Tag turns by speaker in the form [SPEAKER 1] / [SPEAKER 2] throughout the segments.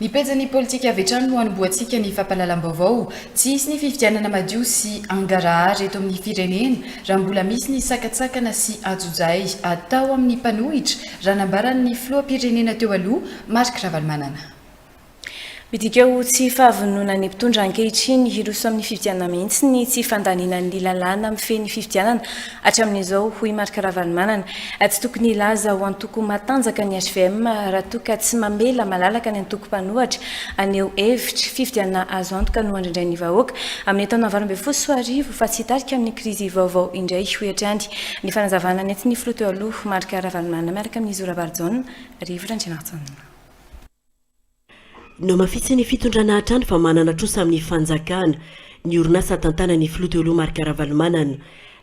[SPEAKER 1] Ny pejin'ny politika avy hatrany no hanombohantsika ny fampahalalam-baovao. Tsy hisy ny fifidianana madio sy hangarahara eto amin'ny firenena raha mbola misy ny sakantsakana sy antsojay atao amin'ny mpanohitra, raha nambaran'ny filoham-pirenena teo aloha, Marc Ravalomanana.
[SPEAKER 2] Midika ho tsy fahavononan'ny mpitondra ankehitriny hiroso amin'ny fifidianana mihitsy ny tsy fandaniana ny lalàna mifehy ny fifidianana hatramin'izao, hoy i Marc Ravalomanana. Tsy tokony hilaza ho antoko matanjaka ny hvm raha toa ka tsy mamela malalaka ny antoko mpanohatra haneho hevitra. Fifidianana azo antoka no andrandrain'ny vahoaka amin'ny taona 2018 fa tsy hitarika amin'ny krizy vaovao indray, hoy hatrany ny fanazavana nentin'ny filoha teo aloha Marc Ravalomanana miaraka amin'i Zo Rabarijaona, Rivo Randrianarijaona.
[SPEAKER 3] Nohamafisin'ny fitondrana hatrany fa manana trosa amin'ny fanjakana ny orinasa tantanan'ny filoha teo aloha Marc Ravalomanana.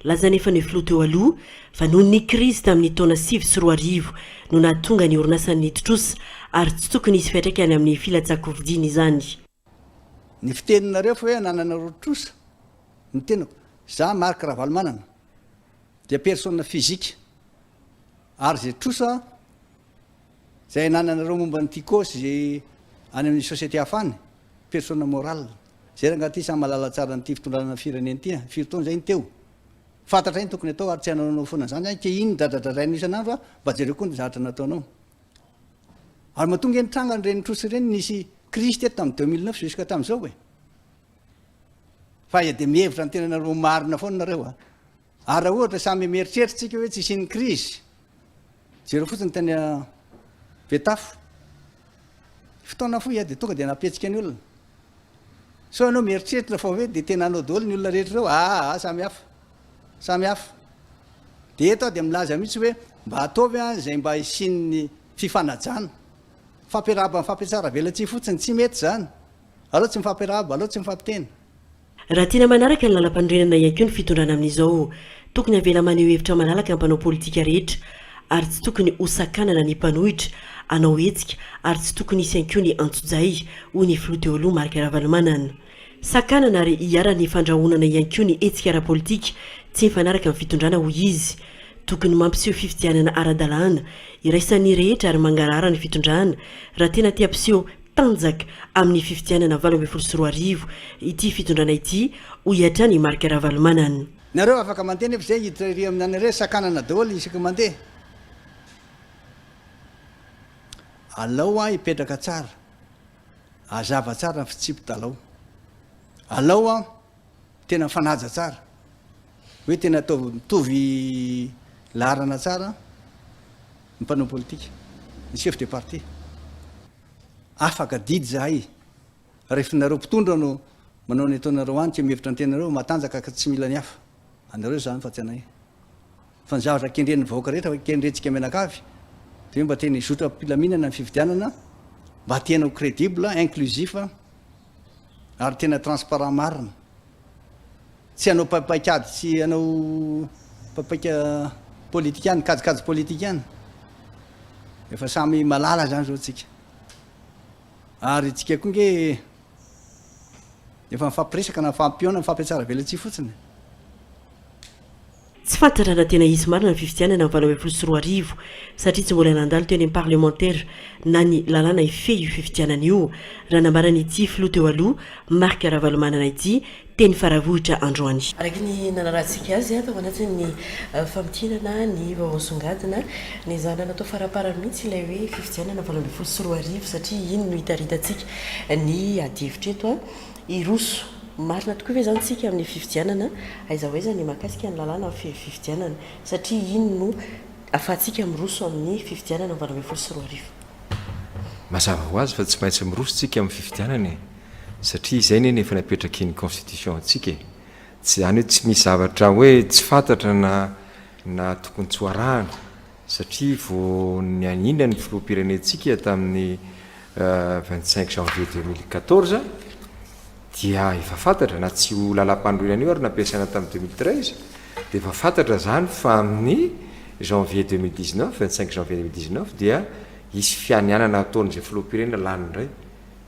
[SPEAKER 3] Laza anefa ny filoha teo aloha fa noho ny krizy tamin'ny taona 2009 no nahatonga ny orinasa nidi-trosa ary tsy tokony hisy fiantraikany amin'ny filatsahan-kofidiny izany.
[SPEAKER 4] Ny fiteninareo fa hoe anananareo trosa, ny tenako, za Marc Ravalomanana dia personne physique ary izay trosa Izay anananareo momba ny Tiko sy izay any amin'ny société hafa any, personne morale. Izay rangaha ity samy mahalala tsara an'ity fitondrana ny firenena ity a! Firy taona izay ny teo? Fantatray ny tokony atao ary tsy hanaonao foana an'izany any ke iny dradradradrainao isan'andro a, mba jereo koa ny zavatra nataonao. Ary matoa nge nitranga ireny trosa ireny nisy crise teto tamin'ny 2009 jusqu'à tamin'izao e! Fa dia mihevitra ny tenanareo ho marina foana nareo a! Ary raha ohatra samy mieritreritra tsika hoe tsy hisian'ny crise, jereo fotsiny tany Betafo, fotoana fohy dia tonga dia nampihetsika ny olona. Sao ianao mieritreritra fa hoe dia tena hanao daholo ny olona rehetra ireo, aa samy hafa, samy hafa. Dia eto aho dia milaza mihitsy hoe mba ataovy izay mba hisian'ny fifanajana. Fampiarahaba mifampiatsara velatsihy fotsiny, tsy mety izany. Aleo tsy mifampiarahaba, aleo tsy mifampiteny.
[SPEAKER 3] Raha tiana manaraka ny lalampanorenana ihany koa ny fitondrana amin'izao, tokony avela maneho hevitra malalaka ny mpanao politika rehetra ary tsy tokony ho sakanana ny mpanohitra hanao hetsika ary tsy tokony hisy ihany koa ny antsojay, hoy ny filoha teo aloha Marc Ravalomanana. Sakanana ary iharan'ny fandrahonana ihany koa ny hetsika ara-politika tsy mifanaraka amin'ny fitondrana, hoy izy. Tokony mampiseho fifidianana ara-dalàna, iraisan'ny rehetra ary mangarahara ny fitondrana raha tena te hampiseho tanjaka amin'ny fifidianana 2018 ity fitondrana ity, hoy hatrany i Marc Ravalomanana.
[SPEAKER 4] Nareo afaka mandeha nefa zay hiditra ery amin'ny anareo sakanana daholo isaky mandeha. Alao an hipetraka tsara, hazava tsara ny fitsipi-dalao. Alao an tena mifanaja tsara, hoe tena ataovy mitovy laharana tsara ny mpanao politika, ny chef de parti. Afaka adidy zahay rehefa nareo mpitondra no manao ny ataonareo any ka mihevitra ny tenareo ho matanjaka ka tsy mila ny hafa. Anareo izany fa tsy anay. Fa ny zavatra kendren'ny vahoaka rehetra kendrentsika mianakavy dia hoe mba tena hizotra am-pilaminana ny fifidianana, mba tena ho credible, inclusif ary tena transparent marina. Tsy hanao paikady tsy hanao paika politika any, kajikajy politika any. Efa samy malala zany zao tsika. Ary tsika koa nge efa mifampiresaka na mifampihaona, mifampiatsara velatsihy fotsiny.
[SPEAKER 3] Tsy fantatra raha tena hisy marina ny fifidianana ny 2018 satria tsy mbola nandalo teny amin'ny parlemantera na ny lalàna hifehy io fifidianana io, raha nambaran'ity filoha teo aloha Marc Ravalomanana ity teny Faravohitra androany.
[SPEAKER 5] Araka ny nanarahantsika azy tao anatin'ny famintinana ny vaovao songadina, nezahana natao faraparany mihitsy ilay hoe fifidianana 2018 satria iny no hitaritantsika ny adihevitra eto. Hiroso marina tokoa ve izany isika amin'ny fifidianana? Aiza ho aiza ny mahakasika ny lalàna mifehy fifidianana? Satria iny no ahafahantsika miroso amin'ny fifidianana 2018.
[SPEAKER 6] Mazava ho azy fa tsy maintsy miroso tsika amin'ny fifidianana e! Satria izay anie no efa napetraky ny constitution antsika e! Tsy izany hoe tsy misy zavatra hoe tsy fantatra na na tokony tsy ho arahana satria vao nianiana ny filoham-pirenentsika tamin'ny 25 janvier 2014 dia efa fantatra na tsy io lalam-panorenana io ary nampiasaina tamin'ny 2013 dia efa fantatra izany fa amin'ny janvier 2019, 25 janvier 2019 dia hisy fianianana hataon'izay filoham-pirenena lany indray.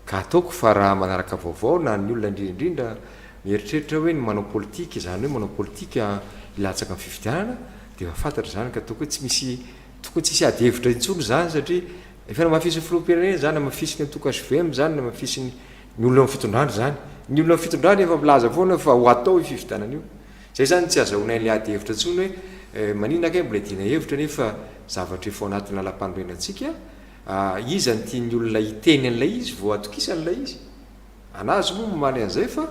[SPEAKER 6] Ka ataoko fa raha manaraka vaovao na ny olona indrindra indrindra mieritreritra hoe ny manao politika, izany hoe manao politika hilatsaka amin'ny fifidianana dia efa fantatra izany ka ataoko hoe tsy misy, tokony tsy hisy ady hevitra intsony izany satria. Efa namafisin'ny filoham-pirenena izany, namafisin'ny antoko hvm izany, namafisin'ny ny olona amin'ny fitondrana izany. Ny olona amin'ny fitondrana efa milaza foana fa ho atao io fifidianana io. Izay izany tsy azahoana an'ilay ady hevitra intsony hoe maninona kay mbola iadiana hevitra nefa zavatra efa ao anatin'ny lalampanorenantsika, iza no tian'ny olona hiteny an'ilay izy vao atokisany ilay izy. Anazy moa mamaly an'izay fa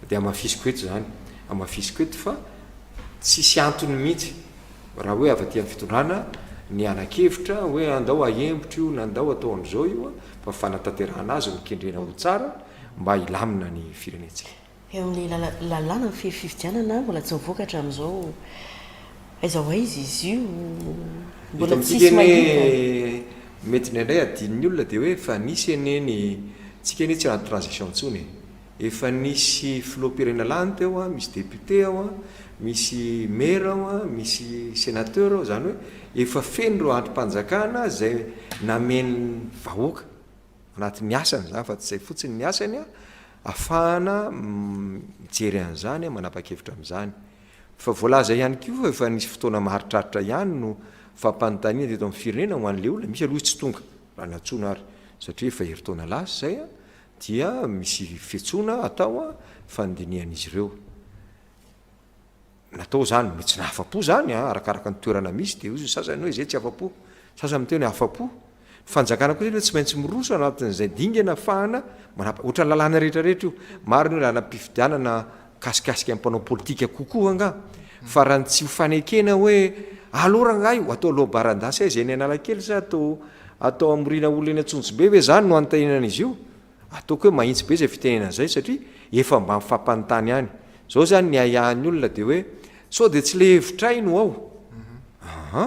[SPEAKER 6] dia hamafisiko eto izany, hamafisiko eto fa tsisy antony mihitsy raha hoe avy aty amin'ny fitondrana ny hanan-kevitra hoe andao ahembotra io na andao atao an'izao io fa fanatanterahana azy no kendrena ho tsara mba hilamina ny firenentsika.
[SPEAKER 5] Eo amin'ny lalàna mifehy fifidianana mbola tsy mivoaka hatramin'izao, aiza ho aiza izy io?
[SPEAKER 6] Mbola tsisy mahita. Mety indraindray adinon'ny olona dia hoe efa nisy anie ny, tsika anie tsy anaty transition intsony e! Efa nisy filoham-pirenena lany teo an, misy député ao an, misy maire ao an, misy sénateur ao, izany hoe efa feno ireo andrim-panjakana izay namen'ny vahoaka anatin'ny asany izany fa tsy izay fotsiny ny asany an, afahana mijery an'izany, manapa-kevitra amin'izany. Fa voalaza ihany koa fa efa nisy fotoana maharitraritra ihany no fampanontaniana teto amin'ny firenena ho an'ilay olona, misy aloha izy tsy tonga raha nantsoina ary satria efa herintaona lasa izay dia misy fiantsoana atao fandinihan'izy ireo. Natao izany, mety tsy nahafa-po izany an, arakaraka ny toerana misy dia hoy ny sasany hoe izay tsy afa-po, sasany miteny hoe afa-po. Ny fanjakana kosa aloha tsy maintsy miroso anatin'izay dingana ahafahana manapa-, ohatran'ny lalàna rehetra rehetra io, marina io lalàm-pifidianana mikasikasika ny mpanao politika kokoa angaha, fa raha ny tsy ho fanekena hoe alou rangahy io, atao loabaran-dasy aiza eny Analakely sa atao atao hamoriana olona eny Antsonjombe ve izany no anontaniana an'izy io? Ataoko hoe mahitsy be izay fitenenana izay satria efa mba mifampanontany ihany. Izao izany ny ahiahin'ny olona dia hoe sao dia tsy ilay hevitray no ao? Aha!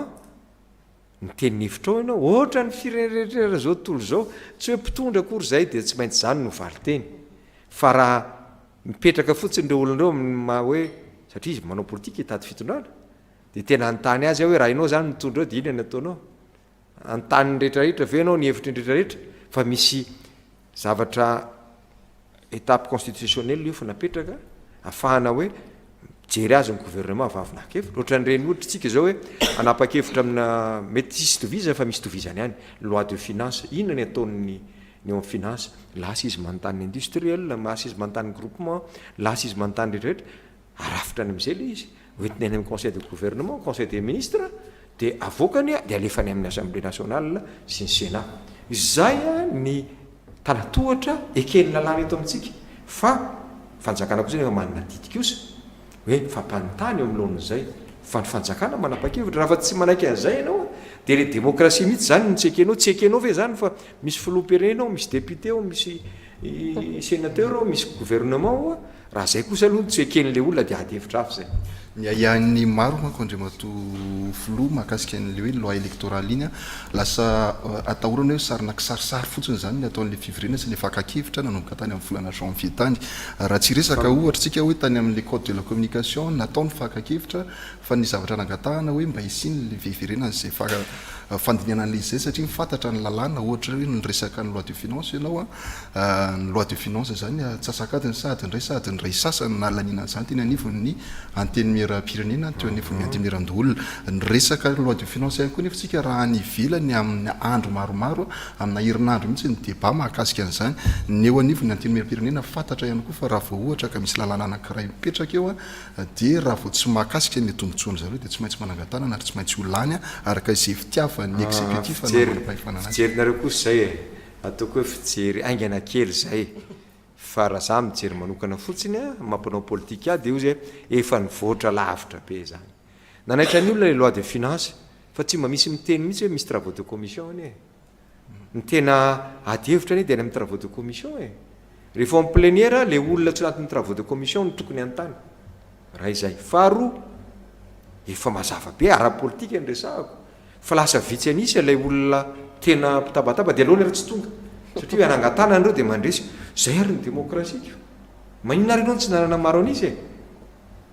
[SPEAKER 6] Miteny ny hevitrao ianao, ohatran'ny firenena rehetra eran'izao tontolo izao, tsy hoe mpitondra akory izay dia tsy maintsy izany no valinteny. Fa raha mipetraka fotsiny ireo olona ireo amin'ny maha hoe, satria izy manao politika hitady fitondrana, dia tena hanontany azy aho hoe raha ianao izany mitondra eo dia inona no ataonao? Hanontany ny rehetra rehetra ve ianao ny hevitry ny rehetra rehetra? Fa misy zavatra étape constitutionnelle io fa napetraka afahana hoe mijery azy ny gouvernement avy avy naka hevitra. Ohatran'ireny ohatra tsika izao hoe hanapa-kevitra amina mety tsisy itovizany fa misy itovizany ihany loi de finance, inona ny ataon'ny ny eo amin'ny finance? Lasa izy manontany ny industriel, lasa izy manontany ny groupement, lasa izy manontany rehetra rehetra. Arafitra any amin'izay ilay izy, hoentiny any amin'ny conseil de gouvernement, conseil des ministres, dia avoakany dia alefany amin'ny assemblée nationale sy ny sénat. Izay ny tanatohatra eken'ny lalàna eto amintsika fa fanjakana kosa nefa manana adidy kosa hoe mifampanontany eo amin'ny laoniny fa ny fanjakana manapa-kevitra. Raha fa tsy manaiky an'izay ianao dia ilay démocratie mihitsy izany no tsy ekenao. Tsy ekenao ve izany fa misy filoham-pirenena ao, misy député ao, misy sénateur ao, misy gouvernement ao? Raha zay kosa aloha no tsy eken'ilay olona dia ady hevitra hafa izay.
[SPEAKER 7] Ny ahiahin'ny maro manko Andriamatoa Filoha mahakasika an'ilay hoe loi électorale iny an, lasa atahorana hoe sarina kisarisary fotsiny izany ny ataon'ilay fivoriana sy ilay fakan-kevitra nanomboka tany amin'ny volana janvier tany. Raha tsy hiresaka ohatra isika hoe tany amin'ilay code de la communication natao ny fakan-kevitra fa ny zavatra nangatahana hoe mba hisian'ilay fiverenan'izay fandinihana an'ilay izy izay satria fantatra ny lalàna ohatra hoe niresaka ny loi de finance ianao an, Ny loi de finance izany antsasak'adiny sa adiny iray sa adiny iray sasany nahalaniana an'izany teny anivon'ny Antenimierampirenena teo anivon'ny Antenimierandoholona. Niresaka loi de finance ihany koa nefa isika raha any ivelany amin'ny andro maromaro, amina herinandro mihitsy ny débat mahakasika an'izany. Ny eo anivon'ny Antenimierampirenena fantatra ihany koa fa raha vao ohatra ka misy lalàna anankiray mipetraka eo dia raha vao tsy mahakasika ny tombotsoan-dry zareo dia tsy maintsy manangan-tanana ary tsy maintsy ho lany araka izay fitiavan'ny executif na manam-pahefana anazy.
[SPEAKER 6] Fijerinareo kosa izay e! Ataoko hoe fijery haingana kely izay fa raha za mijery manokana fotsiny a, mampanao politika ahy dia ozy hoe efa nivoatra lavitra be izany. Nanaitra ny olona ilay loi de finance fa tsy mba misy miteny mihitsy hoe misy travaux de commission anie e. Ny tena ady hevitra anie dia any amin'ny travaux de commission e. Rehefa ao amin'ny plénière ilay olona tsy anatin'ny travaux de commission no tokony hanontany. Raha izay. Faharoa, efa mazava be ara-politika ny resahako. Fa lasa vitsy an'isa ilay olona tena mpitabataba dia aleony ary tsy tonga satria hoe hanangan-tanana ireo dia mandresy. Izay ary ny demokrasia ko. Maninona ary ianao no tsy nanana maro an'isa e?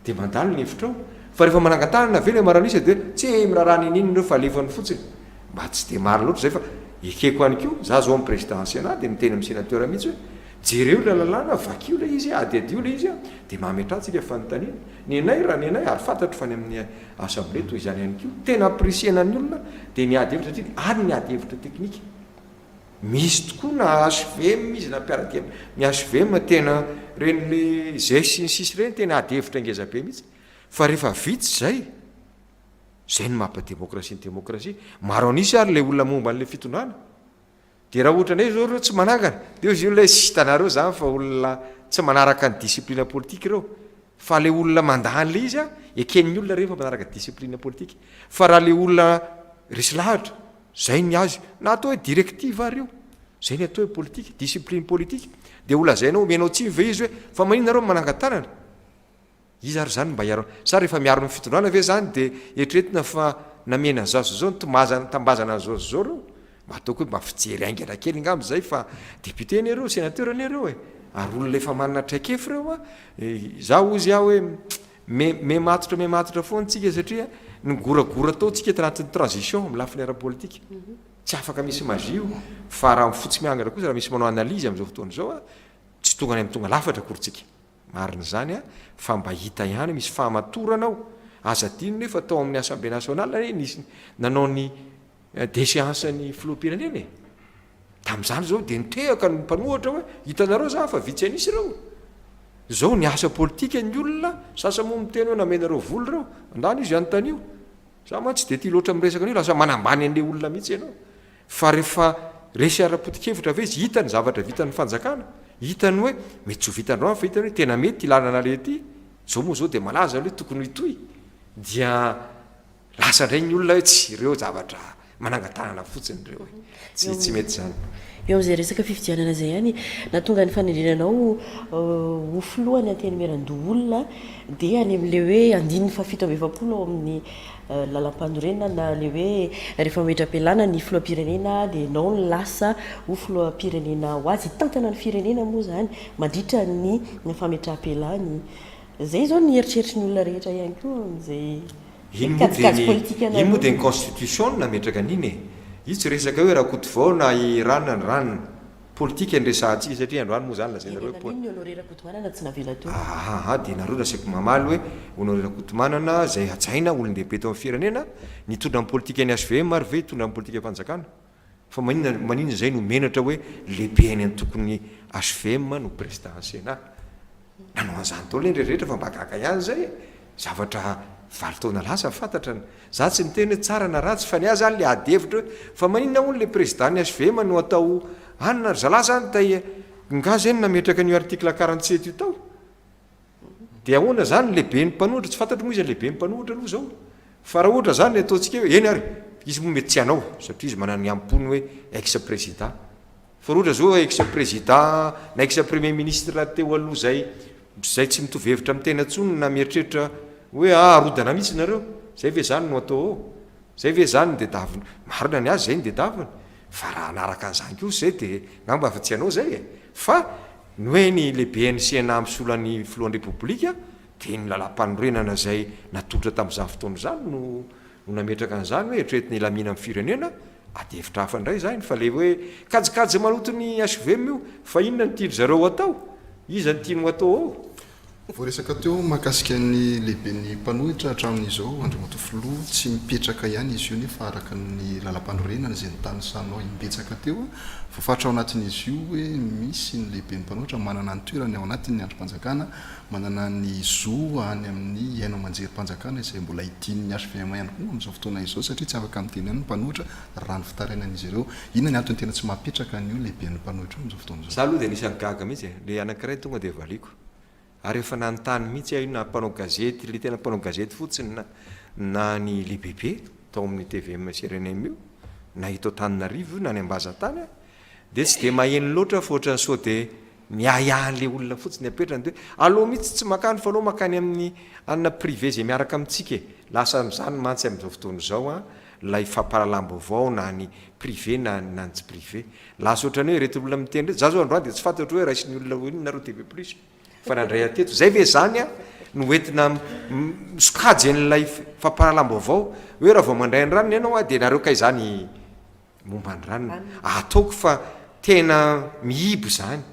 [SPEAKER 6] Dia mandalo ny hevitrao. Fa rehefa manangan-tanana ve ilay maro an'isa dia hoe tsy miraharaha n'inon'inona ireo fa alefany fotsiny. Mba tsy dia marina loatra izay fa ekeko ihany koa. Za izao amin'ny président sénat dia miteny amin'ny sénateur mihitsy hoe jereo ilay lalàna, vakio ilay izy, hadihadiho ilay izy dia mametraha tsika fanontaniana. Nenay raha nenay ary fantatro fa any amin'ny Assemblée toy izany ihany koa, tena ampirisihana ny olona dia ny ady hevitra satria any ny ady hevitra teknika. Misy tokoa na hvm izy na mpiara-dia amin'ny hvm tena ireny le zay sy ny sisa ireny tena ady hevitra ngeza be mihitsy. Fa rehefa vita izay, izay no mampa-demokrasia ny demokrasia. Maro an'isa ary ilay olona momba an'ilay fitondrana. Dia raha ohatra indray izao ireo tsy manangana, dia hoy izy olona hoe tsy hitanareo izany fa olona tsy manaraka ny discipline politique ireo. Fa ilay olona mandà an'ilay izy an, eken'ny olona rehefa manaraka discipline politique. Fa raha ilay olona resy lahatra, izay ny azy, na atao hoe directive ary io, izay ny atao hoe politique, discipline politique, dia ho lazainao, omenao tsiny ve izy hoe fa maninona nareo no manangan-tanana? Iza ary izany mba hiaro sa rehefa miaro ny fitondrana ve izany dia eritreretina fa namena an'izao sy izao nitomazana nitambazana an'izao sy izao ireo? Mba ataoko hoe mba fijery haingana kely angamba izay fa député anie ireo, sénateur anie ireo e! Ary olona efa manana traikefa ireo a! Izaho hozy aho hoe me me matotra me matotra foana tsika satria ny goragora tao tsika tanatin'ny transition amin'ny lafiny ara-politika. Tsy afaka misy magie io fa raha fotsy miangatra kosa raha misy manao analyse amin'izao fotoana izao a, tsy tonga any amin'ny tonga lafatra akory tsika. Marina izany an, fa mba hita ihany misy fahamatorana ao, aza adino nefa tao amin'ny assemblée nationale anie nisy nanao ny déchéance ny filoham-pirenena e! Tamin'izany izao dia nitehaka ny mpanohatra hoe hitanareo izany fa vitsy an'isa ireo. Izao ny asa politika ny olona, sasany moa miteny hoe namenareo vola ireo, andany izy anontanio. Za mantsy tsy dia tia loatra miresaka an'io, lasa manambany an'ilay olona mihitsy ianao. Fa rehefa resy ara-poto-kevitra ve izy, hitany ny zavatra vitan'ny fanjakana, hitany hoe mety tsy ho vita androany fa hitany hoe tena mety ity lalana aleha ity, izao moa izao dia malaza aloha hoe tokony hitohy, dia lasa indray ny olona hoe tsy ireo zavatra manangan-tanana fotsiny ireo e. Tsy tsy mety izany.
[SPEAKER 5] Eo amin'izay resaka fifidianana izay ihany, nahatonga ny fanendrena anao ho filohan'ny Antenimierandoholona dia any amin'ilay hoe andininy fahafito amby 40 ao amin'ny Lalampanorenana le hoe rehefa mametra-pialana ny filoham-pirenena dia ianao no lasa ho filoham-pirenena ho azy hitantana ny firenena moa izany mandritra ny fametraham-pialany. Izay izao ny eritreritry ny olona rehetra ihany koa amin'izay
[SPEAKER 6] Iny moa dia
[SPEAKER 5] kajikajy
[SPEAKER 6] ny
[SPEAKER 5] politikanareo.
[SPEAKER 6] iny moa dia ny constitution no nametraka an'iny e. Io tsy resaka hoe Rakotovao na i ranona ny ranona. Politika no resahantsika satria androany moa zany lazainareo hoe
[SPEAKER 5] Dia naninona i Honoré Rakotomanana tsy navela teo?
[SPEAKER 6] Ahaha dia nareo nasaiko mamaly hoe Honoré Rakotomanana izay hajaina olon-dehibe eto amin'ny firenena nitondra ny politikan'ny hvm ary ve hitondra ny politikam-panjakana? Fa maninona maninona izay no menatra hoe lehiben'ny antokon'ny hvm no président ny Sénat? Nanao an'izany daholo anie ny rehetra fa mba gaga ihany izay e! Zavatra valo taona lasa fantatra ny Za tsy miteny hoe tsara na ratsy fa ny ahy zany le ady hevitra hoe fa maninona hono le président ny hvm no atao anona ry zalahy zany tay nga zay no nametraka an'io article 47 io tao? De ahoana zany ny lehiben'ny mpanohitra tsy fantatro moa iza lehiben'ny mpanohitra aloha zao fa raha ohatra zany ataontsika hoe eny ary izy moa mety tsy hanao satria izy manana ny am-pony hoe ex président Fa raha ohatra zao ex président na ex premier ministre teo aloha zay zay tsy mitovy hevitra amin'ny tena intsony na mieritreritra hoe ah arodana mihitsy nareo, zay ve zany no atao ao? Zay ve zany no dedaviny? Marina ny azy zay no dedaviny fa raha hanaraka an'izany kosa zay de ngamba efa tsy hanao zay e! Fa ny hoe ny lehiben'ny Sénat misolo an'ny filohan'ny repoblika de ny lalàmpanorenana zay natolotra tamin'izany fotoana izany no no nametraka an'izany hoe eritreretina hilamina amin'ny firenena, ady hevitra hafa indray izany fa le hoe kajikajy maloto ny hvm io fa inona no tian-dry zareo atao? Iza no tiany ho atao ao?
[SPEAKER 7] Voaresaka teo mahakasika ny lehiben'ny mpanohitra hatramin'izao Andriamatoa Filoha, tsy mipetraka ihany izy io nefa araka ny lalampanorenana izay notanisanao imbetsaka teo, voafaritra ao anatin'izy io hoe misy ny lehiben'ny mpanohitra manana ny toerany ao anatin'ny andrim-panjakana Manana ny zo any amin'ny haino aman-jerim-panjakana izay mbola hidian'ny hvm ihany koa amin'izao fotoana izao satria tsy afaka miteny ihany ny mpanohitra raha ny fitarainan'izy ireo. Inona ny antony tena tsy mahapetraka an'io lehiben'ny mpanohitra io amin'izao fotoana izao?
[SPEAKER 6] Za aloha dia anisan'ny gaga mihitsy e, le anankiray tonga dia valiako. Ary efa nanontany mihitsy aho io na mpanao gazety, le tena mpanao gazety fotsiny na na ny lehibebe tao amin'ny tvm sy rnm io, na eto Antananarivo io na any Ambazatany a, dia tsy dia maheno loatra fa ohatran'ny sao dia Miahiahy an'ilay olona fotsiny apetrany dia hoe aleo mihitsy tsy makany fa aleo makany amin'ny anona privé izay miaraka amintsika e! Lasa amin'izany mantsy amin'izao fotoana izao an, ilay fampahalalam-baovao na ny privé na na ny tsy privé. Lasa ohatran'ny hoe ireto olona miteny ireto, za zao androany dia tsy fantatro hoe raisin'ny olona ho inona nareo TV plus fa nandray ahy teto. Izay ve izany an no entina misokajy an'ilay fampahalalam-baovao hoe raha vao mandray an'i ranona ianao an dia nareo kay izany Momba ny ranona. Ataoko fa tena mihibo izany.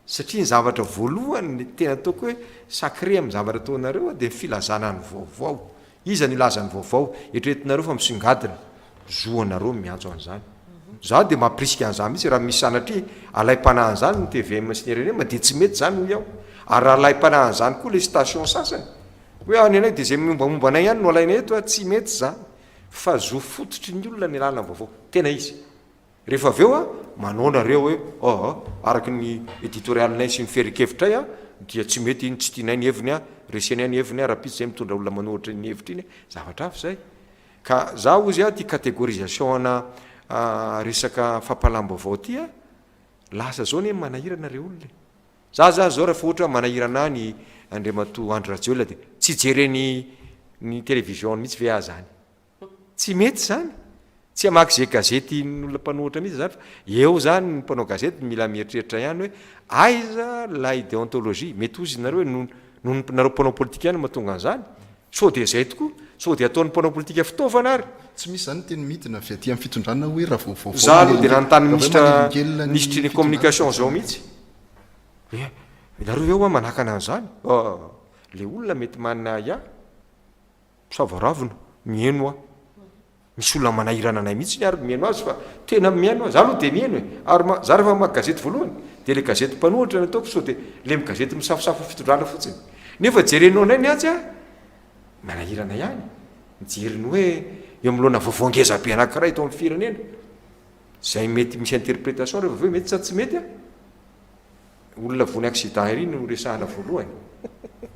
[SPEAKER 6] Satria ny zavatra voalohany tena ataoko hoe sacré amin'ny zavatra ataonareo dia ny filazana ny vaovao. Iza no hilaza ny vaovao? Eritreretinareo fa misongadina. Zo anareo ny miantso an'izany. Za dia mampirisika an'izany mihitsy, raha misy sanatria alaim-panahy an'izany ny tvm sy ny rnm dia tsy mety izany hoy aho. Ary raha alaim-panahy an'izany koa ilay station sasany, hoe any anay dia izay mombamomba anay ihany no alaina eto, tsy mety izany. Fa zo fototry ny olona ny lalana vaovao. Tena izy. Rehefa avy eo manao nareo hoe aa araka ny editorial-nay sy ny ferin-kevitray dia tsy mety iny, tsy tianay ny heviny, resenay ny heviny, rahampitso izay mitondra olona manohitra iny hevitra iny, zavatra hafa izay. Ka za ozy a ty catégorisation ana resaka fampahalam-baovao ty a, lasa zao anie manahirana re olona e. Za za zao refa ohatra manahirana ahy ny Andriamatoa Andry Rajoelina de tsy hijereny ny télévision mihitsy ve aho zany? Tsy mety zany. Tsy hamaky ze gazety ny olona mpanohitra mihitsy zany fa eo zany ny mpanao gazety mila mieritreritra ihany hoe aiza lay déontologie, mety hozy nareo hoe noho noho nareo mpanao politika ihany no mahatonga an'izany. Sao dia izay tokoa? Sao dia ataon'ny mpanao politika fitaovana ary?
[SPEAKER 7] Tsy misy izany teny midina avy aty amin'ny fitondrana hoe raha vao vaovao
[SPEAKER 6] Za aloha dia nanontany
[SPEAKER 7] manelingelina, raha vao
[SPEAKER 6] minisitra
[SPEAKER 7] manelingelina ny
[SPEAKER 6] minisitry ny
[SPEAKER 7] fitondrana
[SPEAKER 6] communication
[SPEAKER 7] dia tsy
[SPEAKER 6] zao mihitsy hoe nareo ve hoa manakana an'izany? Ah, le olona mety manana ahiahy, misava ravina, miheno aho. Misy olona manahirana anay mihitsy ary mihaino azy fa tena mihaino aho, za aloha dia mihaino e, ary ma, za rehefa mamaky gazety voalohany dia le gazety mpanohitra no ataoko sao dia le gazety misafosafo fitondrana fotsiny, nefa jerenao indray ny atsy a, manahirana ihany mijery ny hoe eo anoloana vaovao ngeza be anankiray eto amin'ny firenena, izay mety misy interpretation rehefa avy eo mety sa tsy mety a. Olona voan'ny accident ery no resahana voalohany.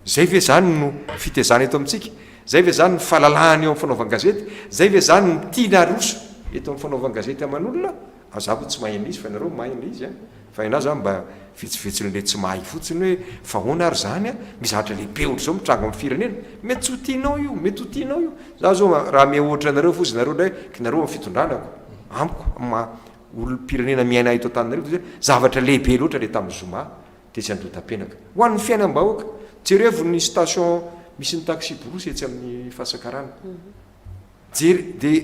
[SPEAKER 6] Zay ve zany no fitezana eto amintsika? Zay ve zany no fahalalahana eo amin'ny fanaovan-gazety? Zay ve zany no tiana aroso eto amin'ny fanaovan-gazety aman'olona? Ah za moa tsy mahay an'izy fa ianareo mahay an'ilay izy an! Fa ianah zany mba vetsivetson'ilay tsy mahay fotsiny hoe fa ahoana ary zany an? Misy zavatra lehibe ohatr'izao mitranga amin'ny firenena? Mety tsy ho tianao io, mety ho tianao io. Za zao raha miha ohatra anareo fotsiny nareo indray, kinareo amin'ny fitondrana ko. Amiko, amin'ny maha olom-pirenena miaina eto Antananarivo dia zavatra lehibe loatra ilay tamin'ny zoma tetsy Andohatapenaka. Ho an'ny fiainam-bahoaka. Jerevo ny station misy ny taxi-brousse etsy amin'ny Fasakarana. Jery dia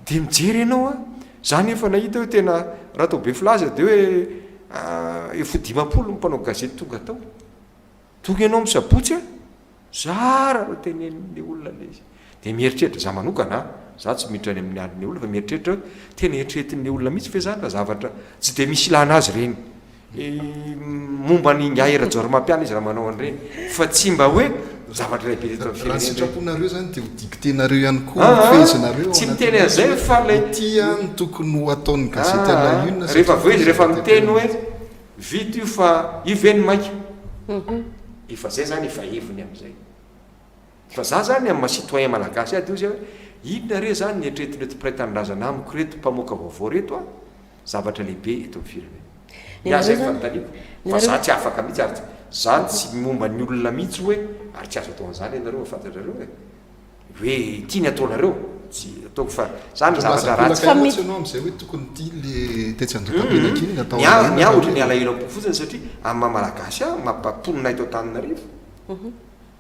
[SPEAKER 6] dia mijery ianao an, za nefa nahita hoe tena raha atao be filaza dia hoe efa ho 50 ny mpanao gazety tonga tao. Tonga ianao amin'ny sabotsy an, zara raha tenenin'ilay olona ilay izy. Dia mieritreritra, za manokana an, za tsy miditra any amin'ny alin'ilay olona fa mieritreritra hoe tena eritreretin'ilay olona mihitsy ve izany fa zavatra tsy dia misy ilana azy ireny. Momba an'i Ingahy Rajaonarimampianina izy raha manao an'ireny fa tsy mba hoe zavatra lehibe teto amin'ny
[SPEAKER 7] Raha ny
[SPEAKER 6] firenena ireny.
[SPEAKER 7] sitraponareo izany dia ho dicter-nareo ihany koa ho fehezinareo ao
[SPEAKER 6] Tsy miteny
[SPEAKER 7] anatin'ilay
[SPEAKER 6] an'izay
[SPEAKER 7] izy
[SPEAKER 6] fa
[SPEAKER 7] hoe
[SPEAKER 6] ilay
[SPEAKER 7] ity no tokony ho ataon'ny gazety à la une
[SPEAKER 6] Rehefa
[SPEAKER 7] satria
[SPEAKER 6] avy eo
[SPEAKER 7] ity
[SPEAKER 6] izy rehefa
[SPEAKER 7] zavatra
[SPEAKER 6] miteny
[SPEAKER 7] lehibe.
[SPEAKER 6] hoe Vita io fa io ve ny maika? Efa zay zany efa heviny amizay. Fa za zany am maha citoyen malagasy ahy de hozy aho hoe inona re zany ny eritreretin'ireto mpiray tanindrazana amiko reto mpamoaka vaovao reto a? Zavatra lehibe eto am firenena. Ny ahy zay ny fanontaniako fa za tsy afaka mihitsy ary za tsy momba ny olona mihitsy hoe ary tsy azo atao an'izany ianareo fantatrareo e. Hoe ity ny ataonareo, tsy ataoko fa zany zavatra ratsy.
[SPEAKER 7] Fa mety ianao amin'izay hoe tokony ity le tetsy Andohatapenaka iny natao
[SPEAKER 6] Ny ahy ny ahy ohatran'ny alahelo am-po fotsiny satria amin'ny maha malagasy ahy, maha mponina eto Antananarivo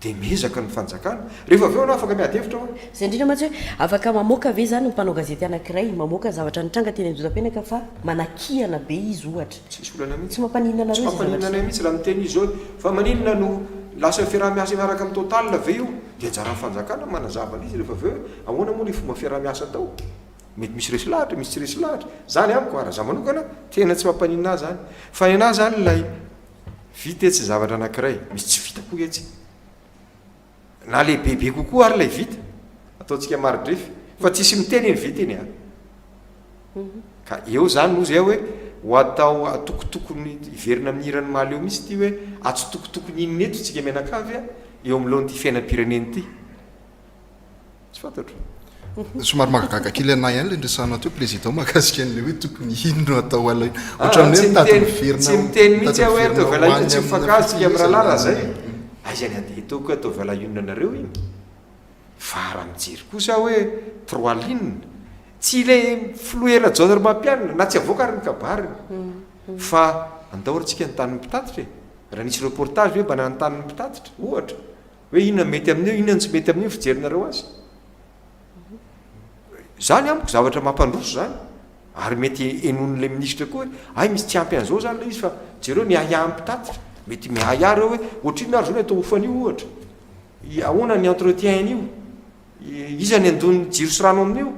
[SPEAKER 6] dia miezaka ny fanjakana. Rehefa avy eo ianao afaka miady hevitra hoa.
[SPEAKER 5] Izay indrindra mantsy hoe afaka mamoaka ve izany ny mpanao gazety anankiray mamoaka zavatra nitranga teny Andohatapenaka fa manakihana be izy ohatra.
[SPEAKER 6] Tsisy olana mihitsy.
[SPEAKER 5] Tsy mampaninona anareo
[SPEAKER 6] Tsy
[SPEAKER 5] izay
[SPEAKER 6] mampaninona
[SPEAKER 5] zavatra
[SPEAKER 6] anay
[SPEAKER 5] izay.
[SPEAKER 6] mihitsy raha miteny izy hoe fa maninona no lasa fiaraha-miasa miaraka amin'ny Total ve io? Dia anjaran'ny fanjakana manazava an'izy rehefa avy eo hoe ahoana moa ilay fomba fiaraha-miasa atao? Mety misy resy lahatra, misy tsy resy lahatra. Izany amiko, raha izaho manokana, tena tsy mampaninona ahy izany. Fa ny an'ahy izany ilay vita etsy ny zavatra anankiray, misy tsy vita koa etsy. Na lehibebe kokoa ary ilay vita, ataontsika mari-drefy, fa tsisy miteny iny vita iny an! Ka eo izany hozy aho hoe ho atao atokotokony, hiverina amin'ny hiran'i Mahaleo mihitsy ity hoe atsitokotokony inona eto isika mianakavy an, eo anoloan'ity fiainam-pirenena ity. Tsy fantatro.
[SPEAKER 7] Somary mahagaga kely anah ihany ilay niresahanao teo président mahakasika an'ilay hoe tokony ino no atao à la une. Ohatran'ny hoe mitady miverina
[SPEAKER 6] Tsy miteny mihitsy
[SPEAKER 7] mitady
[SPEAKER 6] aho hoe
[SPEAKER 7] miverina
[SPEAKER 6] ataovy à
[SPEAKER 7] ho
[SPEAKER 6] la une
[SPEAKER 7] any
[SPEAKER 6] tsy
[SPEAKER 7] amina
[SPEAKER 6] mifankahazo tsika mirahalahy raha zay.
[SPEAKER 7] fifehezana.
[SPEAKER 6] Aiza ny andeha ataoko hoe ataovy à la une nareo iny. Fa raha mijery kosa aho hoe trois lignes, tsy ilay filoha Hery Rajaonarimampianina na tsy avoaka ary ny kabariny. Fa andao ary tsika hanontany ny mpitatitra e. Raha nisy reportage ve mba nanontany ny mpitatitra ohatra. Hoe inona mety amin'io, inona no tsy mety amin'io ny fijerinareo azy. Izany amiko zavatra mampandroso izany. Ary mety henoin'ilay minisitra koa hoe hay misy tsy ampy an'izao izany ilay izy fa jereo ny ahiahin'ny mpitatitra. Mety miahiahy ireo hoe ohatrinona ary izao ny atao hofan'io ohatra. Ahoana ny entretien an'io? Iza ny handon'ny jiro sy rano amin'io?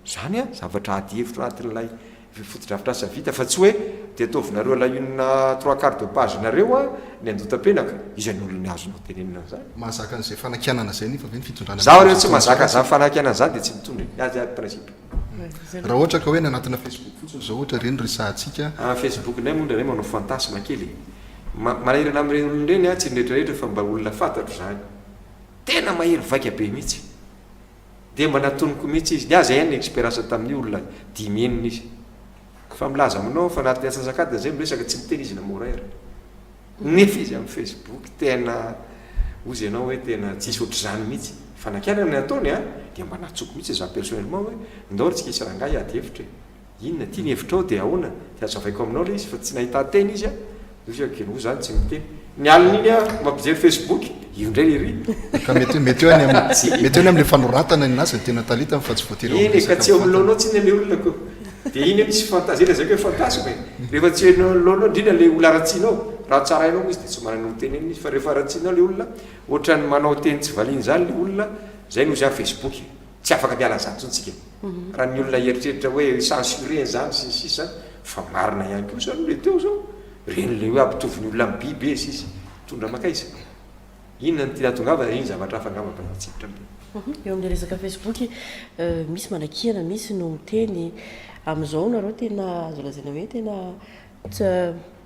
[SPEAKER 6] Izany an, zavatra ady hevitra ao anatin'ilay fotodrafitrasa vita fa tsy hoe dia ataovinareo à la une trois quarts de page nareo an ny andotapenaka. Iza ny olona azonao tenenina an'izany?
[SPEAKER 7] Mahazaka an'izay fanakianana izay nefa ve ny fitondrana
[SPEAKER 6] Zaho rehefa tsy mahazaka an'izany fanakianana izany dia tsy mitondra e. Ny azy ary principe.
[SPEAKER 7] Raha ohatra ka hoe ny anatina Facebook fotsiny izao ohatra ireny resahantsika.
[SPEAKER 6] Ah Facebook indray moa indraindray manao fantasme kely e. Manahirana amin'ireny olona ireny aho, tsy ny rehetra rehetra fa mba olona fantatro izany. Tena mahery vaika be mihitsy. Dia mba natoniko mihitsy izy. Ny ahy izay ihany ny experience tamin'io olona dimy enina izy. Fa milaza aminao fa anatin'ny antsasak'adiny izay miresaka tsy miteny izy na mot iray ary. Nefa izy amin'ny Facebook tena hozy ianao hoe tena tsisy ohatr'izany mihitsy. Fanakianana ny ataony an, dia mba natsoko mihitsy izaho personnellement hoe ndao ry tsika hisy rangahy hiady hevitra e. Inona ity ny hevitrao dia ahoana? Dia hazavaiko aminao ilay izy fa tsy nahitan-teny izy an! Dia hoy aho, Geno zany tsy miteny. Ny alin'iny aho mampijery Facebook, io indray ery.
[SPEAKER 7] Ka mety mety eo any amin'ny mety eo any amin'ilay fanoratana ninazy ny tena talentany fa tsy voatery ao
[SPEAKER 6] amin'ny
[SPEAKER 7] Eny e, ka
[SPEAKER 6] resaka tsy eo amin'ny
[SPEAKER 7] mivantana.
[SPEAKER 6] lohanao tsinona ilay olona ko. Dia iny misy fantasia, lazaiko hoe fantasme e. Rehefa tsy eo amin'ny lohanao, indrindra ilay olona ratsianao, raha tsarainao moa izy dia tsy manana ho tenenina izy, fa rehefa ratsianao ilay olona, ohatran'ny manao teny tsy valiana izany ilay olona, izay no izy amin'ny Facebook e. Tsy afaka miala an'izany intsony tsika. Raha ny olona hieritreritra hoe censurer an'izany sy ny sisa fa marina ihany kosa aloha le teo zao, ireny le hoe ampitovy ny olona amin'ny biby e sisa, mitondra mankaiza? Inona no tiana hatongavana? Iny zavatra hafa angamba mba natsiditra amin'iny.
[SPEAKER 5] Eo amin'ilay resaka Facebook, misy manakiana, misy no miteny. Amin'izao nareo tena azo lazaina hoe tena tsy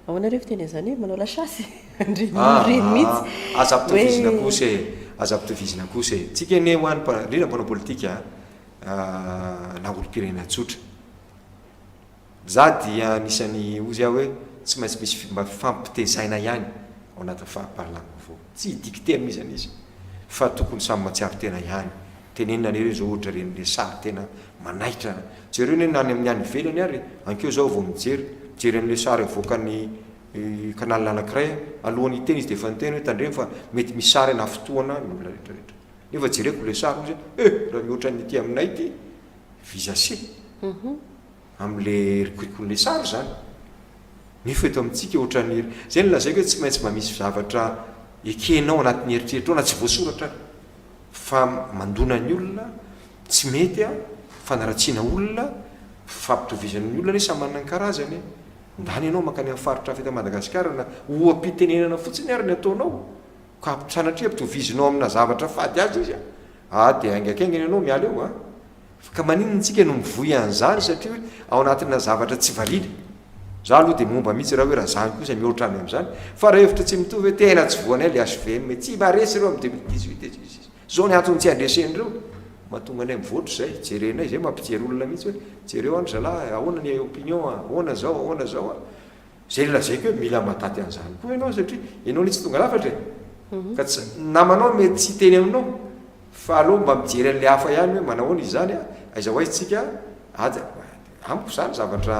[SPEAKER 5] ahoana re fiteny an'izany e? Manao la chasse an'ireny olona ireny mihitsy.
[SPEAKER 6] Aza ampitovizina kosa e! Aza ampitovizina kosa e! Tsika anie ho any, indrindra mpanao politika na olom-pirenena tsotra. Za dia anisan'ny hozy aho hoe tsy maintsy misy mba fifampitezaina ihany ao anatin'ny faha-parlement-vaovao. Tsy hi-dicter amin'iza n'iza fa tokony samy mahatsiaro tena ihany. Tenenina anie ireo izao ohatra ireny le sary tena manaitra. Jereo anie na any amin'ny any ivelany ary, ankeo zao vao mijery, mijery an'le sary avoakan'ny canal anankiray aho, alohan'ny hiteny izy dia efa niteny hoe tandremo fa mety misy sary hanafintohana ny olona rehetra rehetra. Nefa jereko le sary hozy aho, eh! raha mihoatra ny aty aminay ity, visa-c amin'le rikorikon'le sary izany. Nefa eto amintsika ohatran'ny, zay no lazaiko hoe tsy maintsy mba misy zavatra ekenao anatin'ny eritreritrao na tsy voasoratra ary. Fa mandona ny olona, tsy mety a, fanaratsiana olona, fampitovizana ny olona anie samy manana ny karazany e. Ndany ianao mankany amin'ny faritra hafa eto Madagasikara na oha-pitenenana fotsiny ary ny ataonao ka sanatria ampitovizinao amina zavatra fady azy izy a, ah dia haingankaingana ianao miala eo a. Ka maninona tsika no mivoy an'izany satria hoe ao anatina zavatra tsy valiana. Za aloha dia momba mihitsy raha hoe raha zany kosa mihoatra any amin'izany. Fa raha hevitra tsy mitovy hoe tena tsy voanay le HVM, tsy mba resy ireo amin'ny 2018 et sisa. Zao ny antony tsy handresen'ireo. Mahatonga anay mivoatra izay, jerenay izay mampijery olona mihitsy hoe jereo any zalahy, ahoana ny opinion, ahoana zao, ahoana zao an. Zay no lazaiko hoe mila mataty an'izany koa ianao satria ianao anie tsy tonga lafatra e. Ka tsy, ny namanao mety tsy hiteny aminao fa aleo mba mijery an'ilay hafa ihany hoe manahoana izy izany a, aiza ho aiza tsika, ady, amiko izany zavatra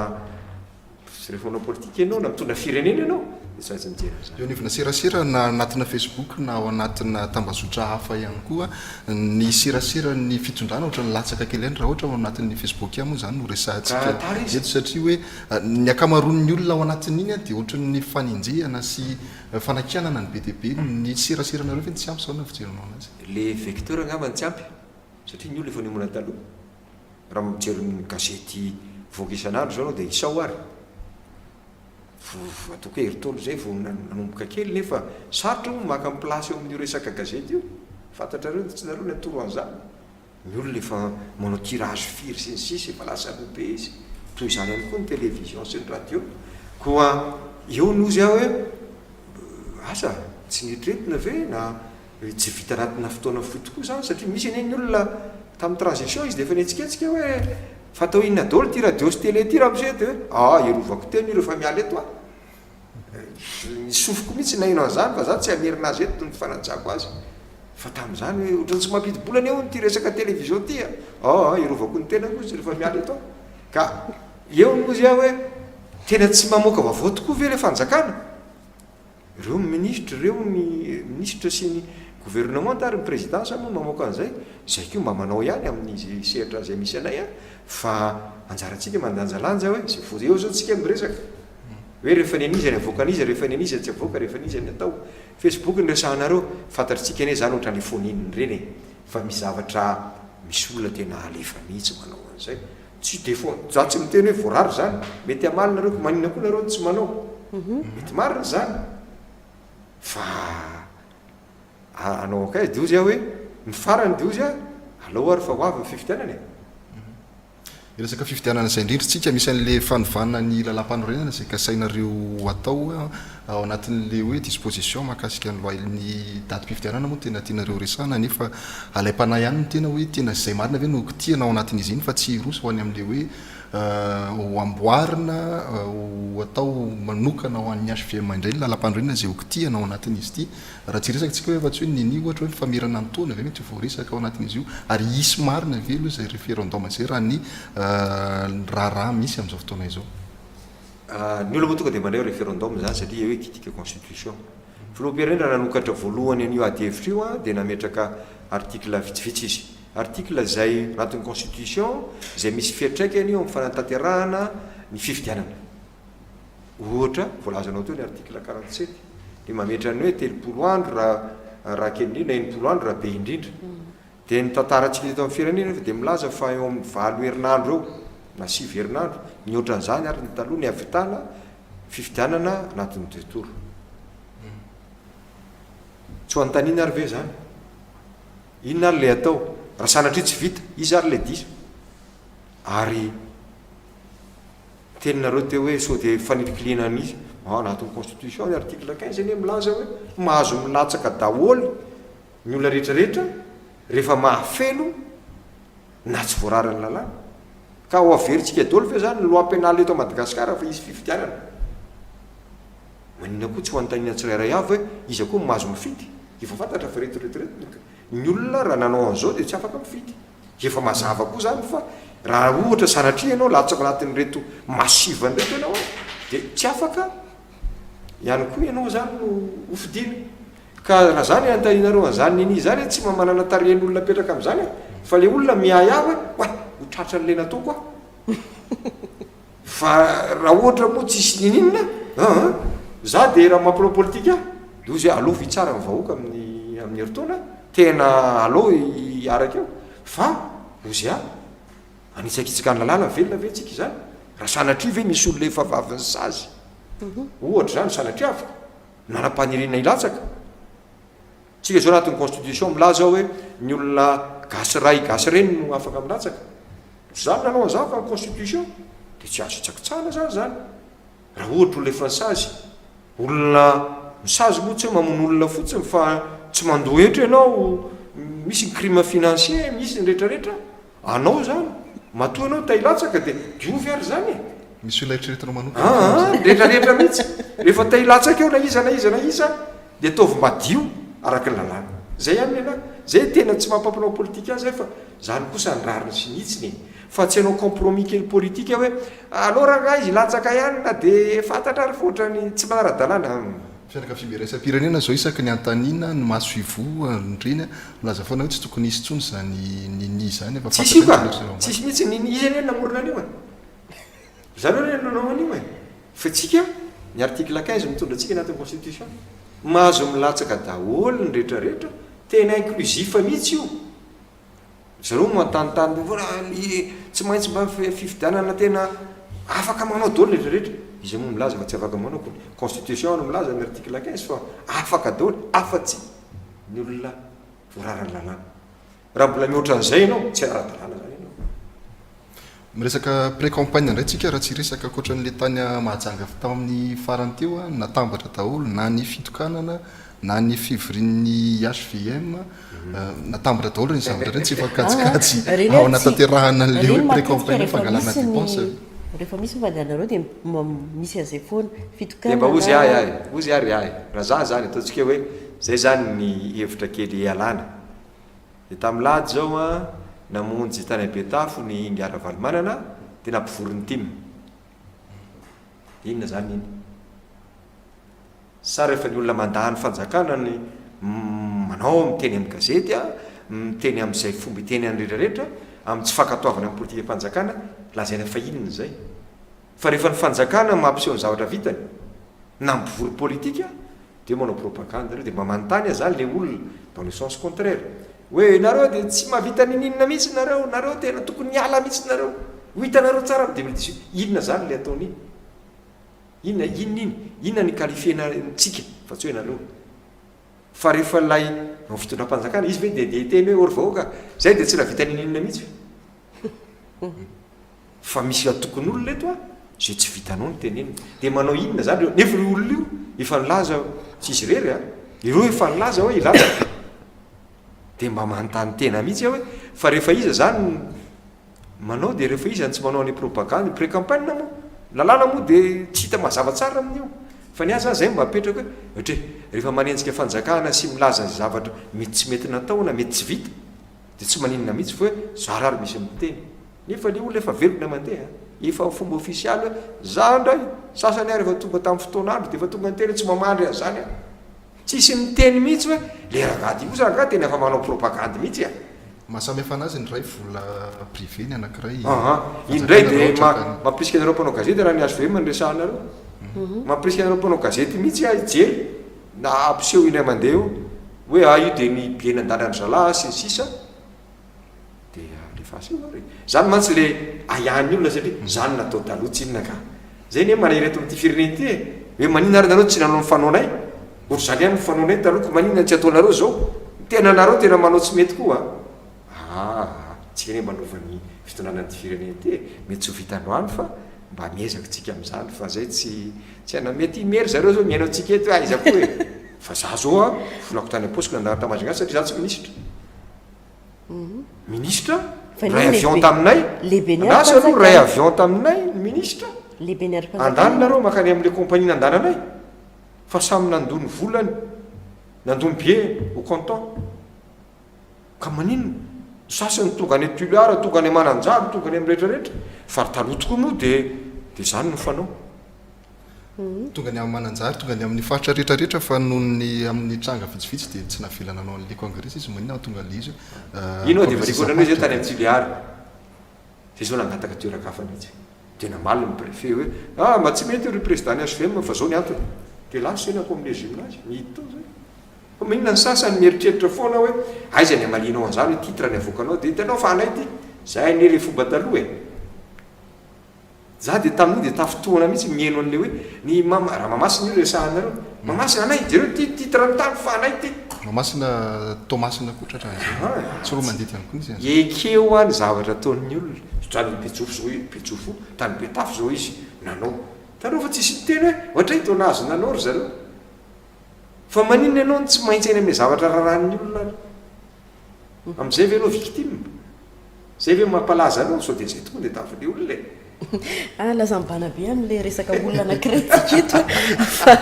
[SPEAKER 6] rehefa manao politika ianao na mitondra firenena ianao dia tsy maintsy mijery an'izany.
[SPEAKER 7] Eo anivona serasera na anatina Facebook na ao anatina tambazotra hafa ihany koa ny seraseran'ny fitondrana ohatran'ny latsaka kely ihany raha ohatra ao anatin'ny Facebook ihany moa izany no resahantsika eto satria hoe Ny ankamaroan'ny olona ao anatin'iny dia ohatran'ny fanenjehana sy fanakianana ny be dia be. Ny seraseranareo ve no tsy ampy sa ahoana ny fijerinao anazy?
[SPEAKER 6] Le vecteur angamba no tsy ampy satria ny olona efa niomana taloha. Raha mijery ny gazety mivoaka isan'andro izao ianao dia isao ary. Vao ataoko hoe herintaona izay vao nanomboka kely nefa sarotra moa maka ny place eo amin'io resaka gazety io. Fantatrareo tsy nareo ny atoro an'izany. Ny olona efa manao tirage firy sy ny sisa efa lasa aloha be izy. Toy izany ihany koa ny télévision sy ny radio. Koa eo no hozy aho hoe asa tsy neritreretina ve na tsy vita anatina fotoana fohy tokoa izany satria misy anie ny olona tamin'ny transition izy dia efa nihetsiketsika hoe fa atao inona daholo ity radio sy télé ity ramose dia hoe ah hiarovako tena io rehefa miala eto aho. Ny sofiko mihitsy naheno an'izany fa za tsy hamerina azy eto ny fanajako azy fa tamin'izany hoe ohatran'ny tsy mampidi-bola anie hono ity resaka télévision ity a! Aa hiarovako ny tenako izy rehefa miala eto aho ka eo no hozy aho hoe tena tsy mamoaka vaovao tokoa ve ilay fanjakana? Ireo ny minisitra, ireo ny minisitra sy ny gouvernemanta ary ny présidence moa mamoaka an'izay, izay koa mba manao ihany amin'ny sehatra izay misy anay a! Fa anjarantsika mandanjalanja hoe izay vao eo izao tsika miresaka hoe rehefa ny an'iza ny avoaka an'iza, rehefa ny an'iza tsy avoaka, rehefa an'iza ny atao. Facebook no resahanareo, fantatritsika anie izany ohatran'ny phone-in ireny e! Fa misy zavatra Misy olona tena alefa mihitsy manao an'izay. Tsy dia fo, za tsy miteny hoe voarara izany. Mety hamaly nareo ko maninona koa nareo no tsy manao. Mety marina izany. Fa hanao ankaiza dia hozy aho hoe ny farany dia hozy aho alao ary fa ho avy ny fifidianana e.
[SPEAKER 7] Hiresaka fifidianana izay indrindra isika, misy an'ilay fanovana ny lalàmpanorenana izay kasainareo atao ao anatin'ilay hoe disposition mahakasika ny loi, ny datim-pifidianana moa no tena tianareo resahana nefa alaim-panahy ihany ny tena hoe tena izay marina ve no kitihana ao anatin'izy iny fa tsy hiroso ho any amin'ilay hoe ho amboarina ho atao manokana ho an'ny HVM indray ny lalàmpanorenana izay ho kitihana ao anatin'izy ity. Raha tsy hiresaka tsika hoe afa-tsy hoe nini ohatra hoe ny famerana ny taona ve mety ho voaresaka ao anatin'izy io ary hisy marina ve aloha izay referendum izay raha ny raharaha misy amin'izao fotoana izao?
[SPEAKER 6] Ny olona moa tonga dia mandray referendum izany satria hoe hikitika constitution. Filoham-pirenena raha nanokatra voalohany an'io ady hevitra io dia nametraka article vitsivitsy izy. Article izay anatin'ny constitution izay misy fiantraikany eo amin'ny fanatanterahana ny fifidianana. Ohatra, voalazanao teo ny article 47, dia mametra ny hoe 30 andro raha raha kely indrindra, 60 andro raha be indrindra. Dia ny tantarantsika teto amin'ny firenena nefa dia milaza fa eo amin'ny valo herinandro eo na sivy herinandro, mihoatra an'izany ary ny taloha ny hahavitana fifidianana anatin'ny deux tours. Tsy ho anontaniana ary ve izany? Inona ary ilay atao? Raha sanatria tsy vita, iza ary ilay diso? Ary Teninareo teo hoe sao dia fanilikilihana an'iza? Ao anatin'ny constitution ny article 15 anie milaza hoe mahazo milatsaka daholo ny olona rehetra rehetra rehefa mahafeno na tsy voararan'ny lalàna. Ka ho averintsika daholo ve zany ny loi pénale eto Madagasikara fa hisy fifidianana? Maninona koa tsy ho anontaniana tsirairay avy hoe iza koa no mahazo mifidy? Efa fantatra fa reto reto reto ny olona raha nanao an'izao dia tsy afaka mifidy. Efa mazava koa zany fa raha ohatra sanatria ianao latsaka anatin'ireto massive ireto ianao an, dia tsy afaka ihany koa ianao zany no ho fidiana. Ka raha zany anontanianareo an'izany nini zany an, tsy mba manana tarehin'olona apetraka amin'izany an, fa le olona miahiahy hoe oay ho tratran'le nataoko aho. Fa raha ohatra moa tsisy nininona an, za dia raha mampilao politika ahy dia hozy hoe aleo hitsara ny vahoaka amin'ny amin'ny herintaona, tena aleo hiaraka eo fa hozy ahy hanitsakitsaka ny lalàna velona ve tsika izany? Raha sanatria ve misy olona efa vavin'ny sazy ohatra izany sanatriaviko nanam-paniriana hilatsaka, tsika izao anatin'ny constitution milaza hoe ny olona gasy ray gasy reny no afaka milatsaka, Tsy zany nanao an'izany fa ny constitution dia tsy azo hitsakitsahana zany zany. Raha ohatra olona efa nisazy, olona misazy moa tsy hoe mamono olona fotsiny fa tsy mandoa hetra ianao, misy ny crime financier, misy ny retraretra, anao zany, matoa ianao te hilatsaka dia diovy ary zany e.
[SPEAKER 7] Misy olona eritreretinao manokana ve
[SPEAKER 6] Aa, ny retraretra mihitsy. Rehefa te hilatsaka eo na iza na iza na iza dia ataovy madio araka ny lalàna. Zay ihany ny anahy. Zay tena tsy mampampanao politika ahy zay fa Zany kosa ny rariny sy ny hitsiny e! Fa tsy hanao compromis kely politika hoe aleo rangahy izy hilatsaka ihany na dia fantatra ary fa ohatrany tsy manara-dalàna hum.
[SPEAKER 7] Fianakaviambe iraisam-pirenena izao isaky ny anontaniana ny masoivoho ireny milaza foana hoe tsy tokony hisy intsony izany nini izany efa
[SPEAKER 6] Tsisy io ka! Tsisy mihitsy nini, iza anie no namorona an'io e? Zareo anie no nanao an'io e! Fa tsika, ny article 15 mitondra antsika anatin'ny constitution, mahazo milatsaka daholo ny retraretra, tena inclusif mihitsy io. Zareo manontany teny foana ah ny tsy maintsy mba fifidianana tena afaka manao daholo ny rehetra rehetra. Iza moa milaza fa tsy afaka manao ko? Constitution no milaza ny article 15 fa afaka daholo afa-tsy ny olona voararan'ny lalàna. Raha mbola mihoatra an'izay ianao, tsy ara-dalàna izany ianao.
[SPEAKER 7] Miresaka pré-campagne indray tsika raha tsy hiresaka ankoatran'ilay tany Mahajanga tao amin'ny farany teo, natambatra daholo na ny fitokanana na ny fivorian'ny HVM, natambatra daholo ireny zavatra ireny, tsy efa kajikajy ao anatanterahana an'ilay hoe pré-campagne fangalana dépense.
[SPEAKER 5] Rehefa misy ny fandehananareo dia misy an'izay foana,
[SPEAKER 6] fitokanana. Dia mba hozy ahy ahy, hozy ary ahy, raha za zany ataontsika hoe zay zany ny hevitra kely ialana. Dia tamin'ny lahady izao an, namonjy tany Betafo ny Ingahy Ravalomanana dia nampivory ny tim. Inona izany iny? Sa rehefa ny olona mandà ny fanjakana ny manao miteny amin'ny gazety an, miteny amin'izay fomba itenany rehetra rehetra, amin'ny tsy fankatoavana ny politikam-panjakana, lazaina fa inona izay? Fa rehefa ny fanjakana mampiseho ny zavatra vitany, na mivory politika, Dia manao propagande nareo dia mba manontany aza le olona dans le sens contraire. Hoe nareo dia tsy mahavita ninininona mihitsy nareo, nareo tena tokony hiala mihitsy nareo. Ho hitanareo tsara amin'ny 2018. Inona izany ilay ataony iny? Inona, inona iny? Inona ny qualifier-na antsika fa tsy hoe nareo. Fa rehefa ilay ao fitondram-panjakana, izy ve dia dia hiteny hoe ô ry vahoaka, izay dia tsy nahavita ninininona mihitsy. Fa misy antokon'olona eto a, izay tsy vitanao ny tenenina. Dia manao inona izany ireo? Nefa io olona io efa nilaza, tsy izy irery a, ireo efa nilaza hoe hilatsaka. Dia mba manontany tena mihitsy aho hoe, fa rehefa iza izany no manao dia rehefa iza no tsy manao an'ilay propagandy, pré-campagne moa? Lalàna moa dia tsy hita mazava tsara amin'io. Fa ny ahy izany izay no mba apetrako hoe, ohatra hoe, rehefa manenjika fanjakana sy milaza ny zavatra mety tsy mety natao na mety tsy vita, dia tsy maninona mihitsy fa hoe zara ary misy miteny. Nefa le olona efa velona mandeha, efa fomba ofisialy hoe za ndray, sasany ary efa tonga tamin'ny fotoan'andro dia efa tonga niteny hoe tsy mamandry an'izany aho. Tsisy miteny mihitsy hoe le rangahy ty kosa rangahy tena efa manao propagandy mihitsy a!
[SPEAKER 7] Maha samy hafa anazy ny iray vola privé ny anakiray
[SPEAKER 6] Aha, iny ndray dia mampirisika anareo mpanao gazety raha ny hvm no resahanareo. Mampirisika anareo mpanao gazety mihitsy aho hijery na hampiseho indray mandeha eo hoe ah io dia ny billet nandalan-dry zalahy sy ny sisa. Dia alefaso eo ary e. Zany mantsy le ahiahin'ny olona satria zany natao taloha tsinona ka. Zay anie manahira eto amin'ity firenena ity e. Hoe maninona ary nareo tsy nanao ny fanaonay? Ohatr'izany ihany ny fanaonay taloha ko maninona tsy ataonareo zao? Tena nareo tena manao tsy mety koa a. Aa tsika anie manova ny fitondrana an'ity firenena ity e. Mety tsy ho vita androany fa mba miezaka tsika amin'izany fa zay tsy tsy haina. Mety himery zareo zao mihaino antsika eto hoe aiza koa e. Fa za zao a, volako tany am-paosiko nandalo tany Majunga satria za tsy minisitra. Minisitra, ray avion taminay, andraso aloha, ray avion taminay ny minisitra, andany nareo mankany amin'ilay compagnie nandananay, fa samy nandoa ny volany, nandoa ny billet au comptant, ka maninona? Ny sasany tonga any Tuléar, tonga any Mananjary, tonga any amin'ny rehetra rehetra, fa ry taloha tokoa moa dia dia izany no fanao.
[SPEAKER 7] Tonga ny amin'ny Mananjary, tonga ny amin'ny faritra rehetra rehetra fa noho ny amin'ny tranga vitsivitsy dia tsy navela nanao an'ilay congrès izy, maninona no tonga ilay izy hoe
[SPEAKER 6] Ino dia valiako ohatran'ny hoe zay tany amin'ny Tuléar, zay zao nangataka toeran-kafa mihitsy, dia namaly ny préfet hoe ah mba tsy mety io ry président ny HVM fa zao ny antony, dia lasa zay nankao amin'ilay gymnase, nihidy tao zay. Fa maninona ny sasany mieritreritra foana hoe aiza ny hamalianao an'izany hoe titre ny avoakanao dia hitanao fa anay ity, zay anie ilay fomba taloha e. Za dia tamin'io dia tafintohana mihitsy miheno an'ilay hoe ny mama, raha Mahamasina io resahanareo, Mahamasina anay, jereo ity titre ny tany fa anay ity.
[SPEAKER 7] Mahamasina, Toamasina koa tratran'izay. Tsiroamandidy ihany koa nisy an'izay.
[SPEAKER 6] Ekeo hoa ny zavatra ataon'ny olona. Tany Bejofo zao i Bejofo, tany Betafo zao izy nanao. Hitanareo fa tsisy niteny hoe ohatray toa nahazo nanao ry zareo. Fa maninona ianao no tsy maintsy any amin'ilay zavatra raràn'ny olona ary? Amin'izay ve ianao victime? Zay ve mampalaza anao? Sao dia zay tokoa no tadiavin'ilay olona e?
[SPEAKER 5] Ah, laza mibana be amin'ilay resaka olona anankiray tsika eto fa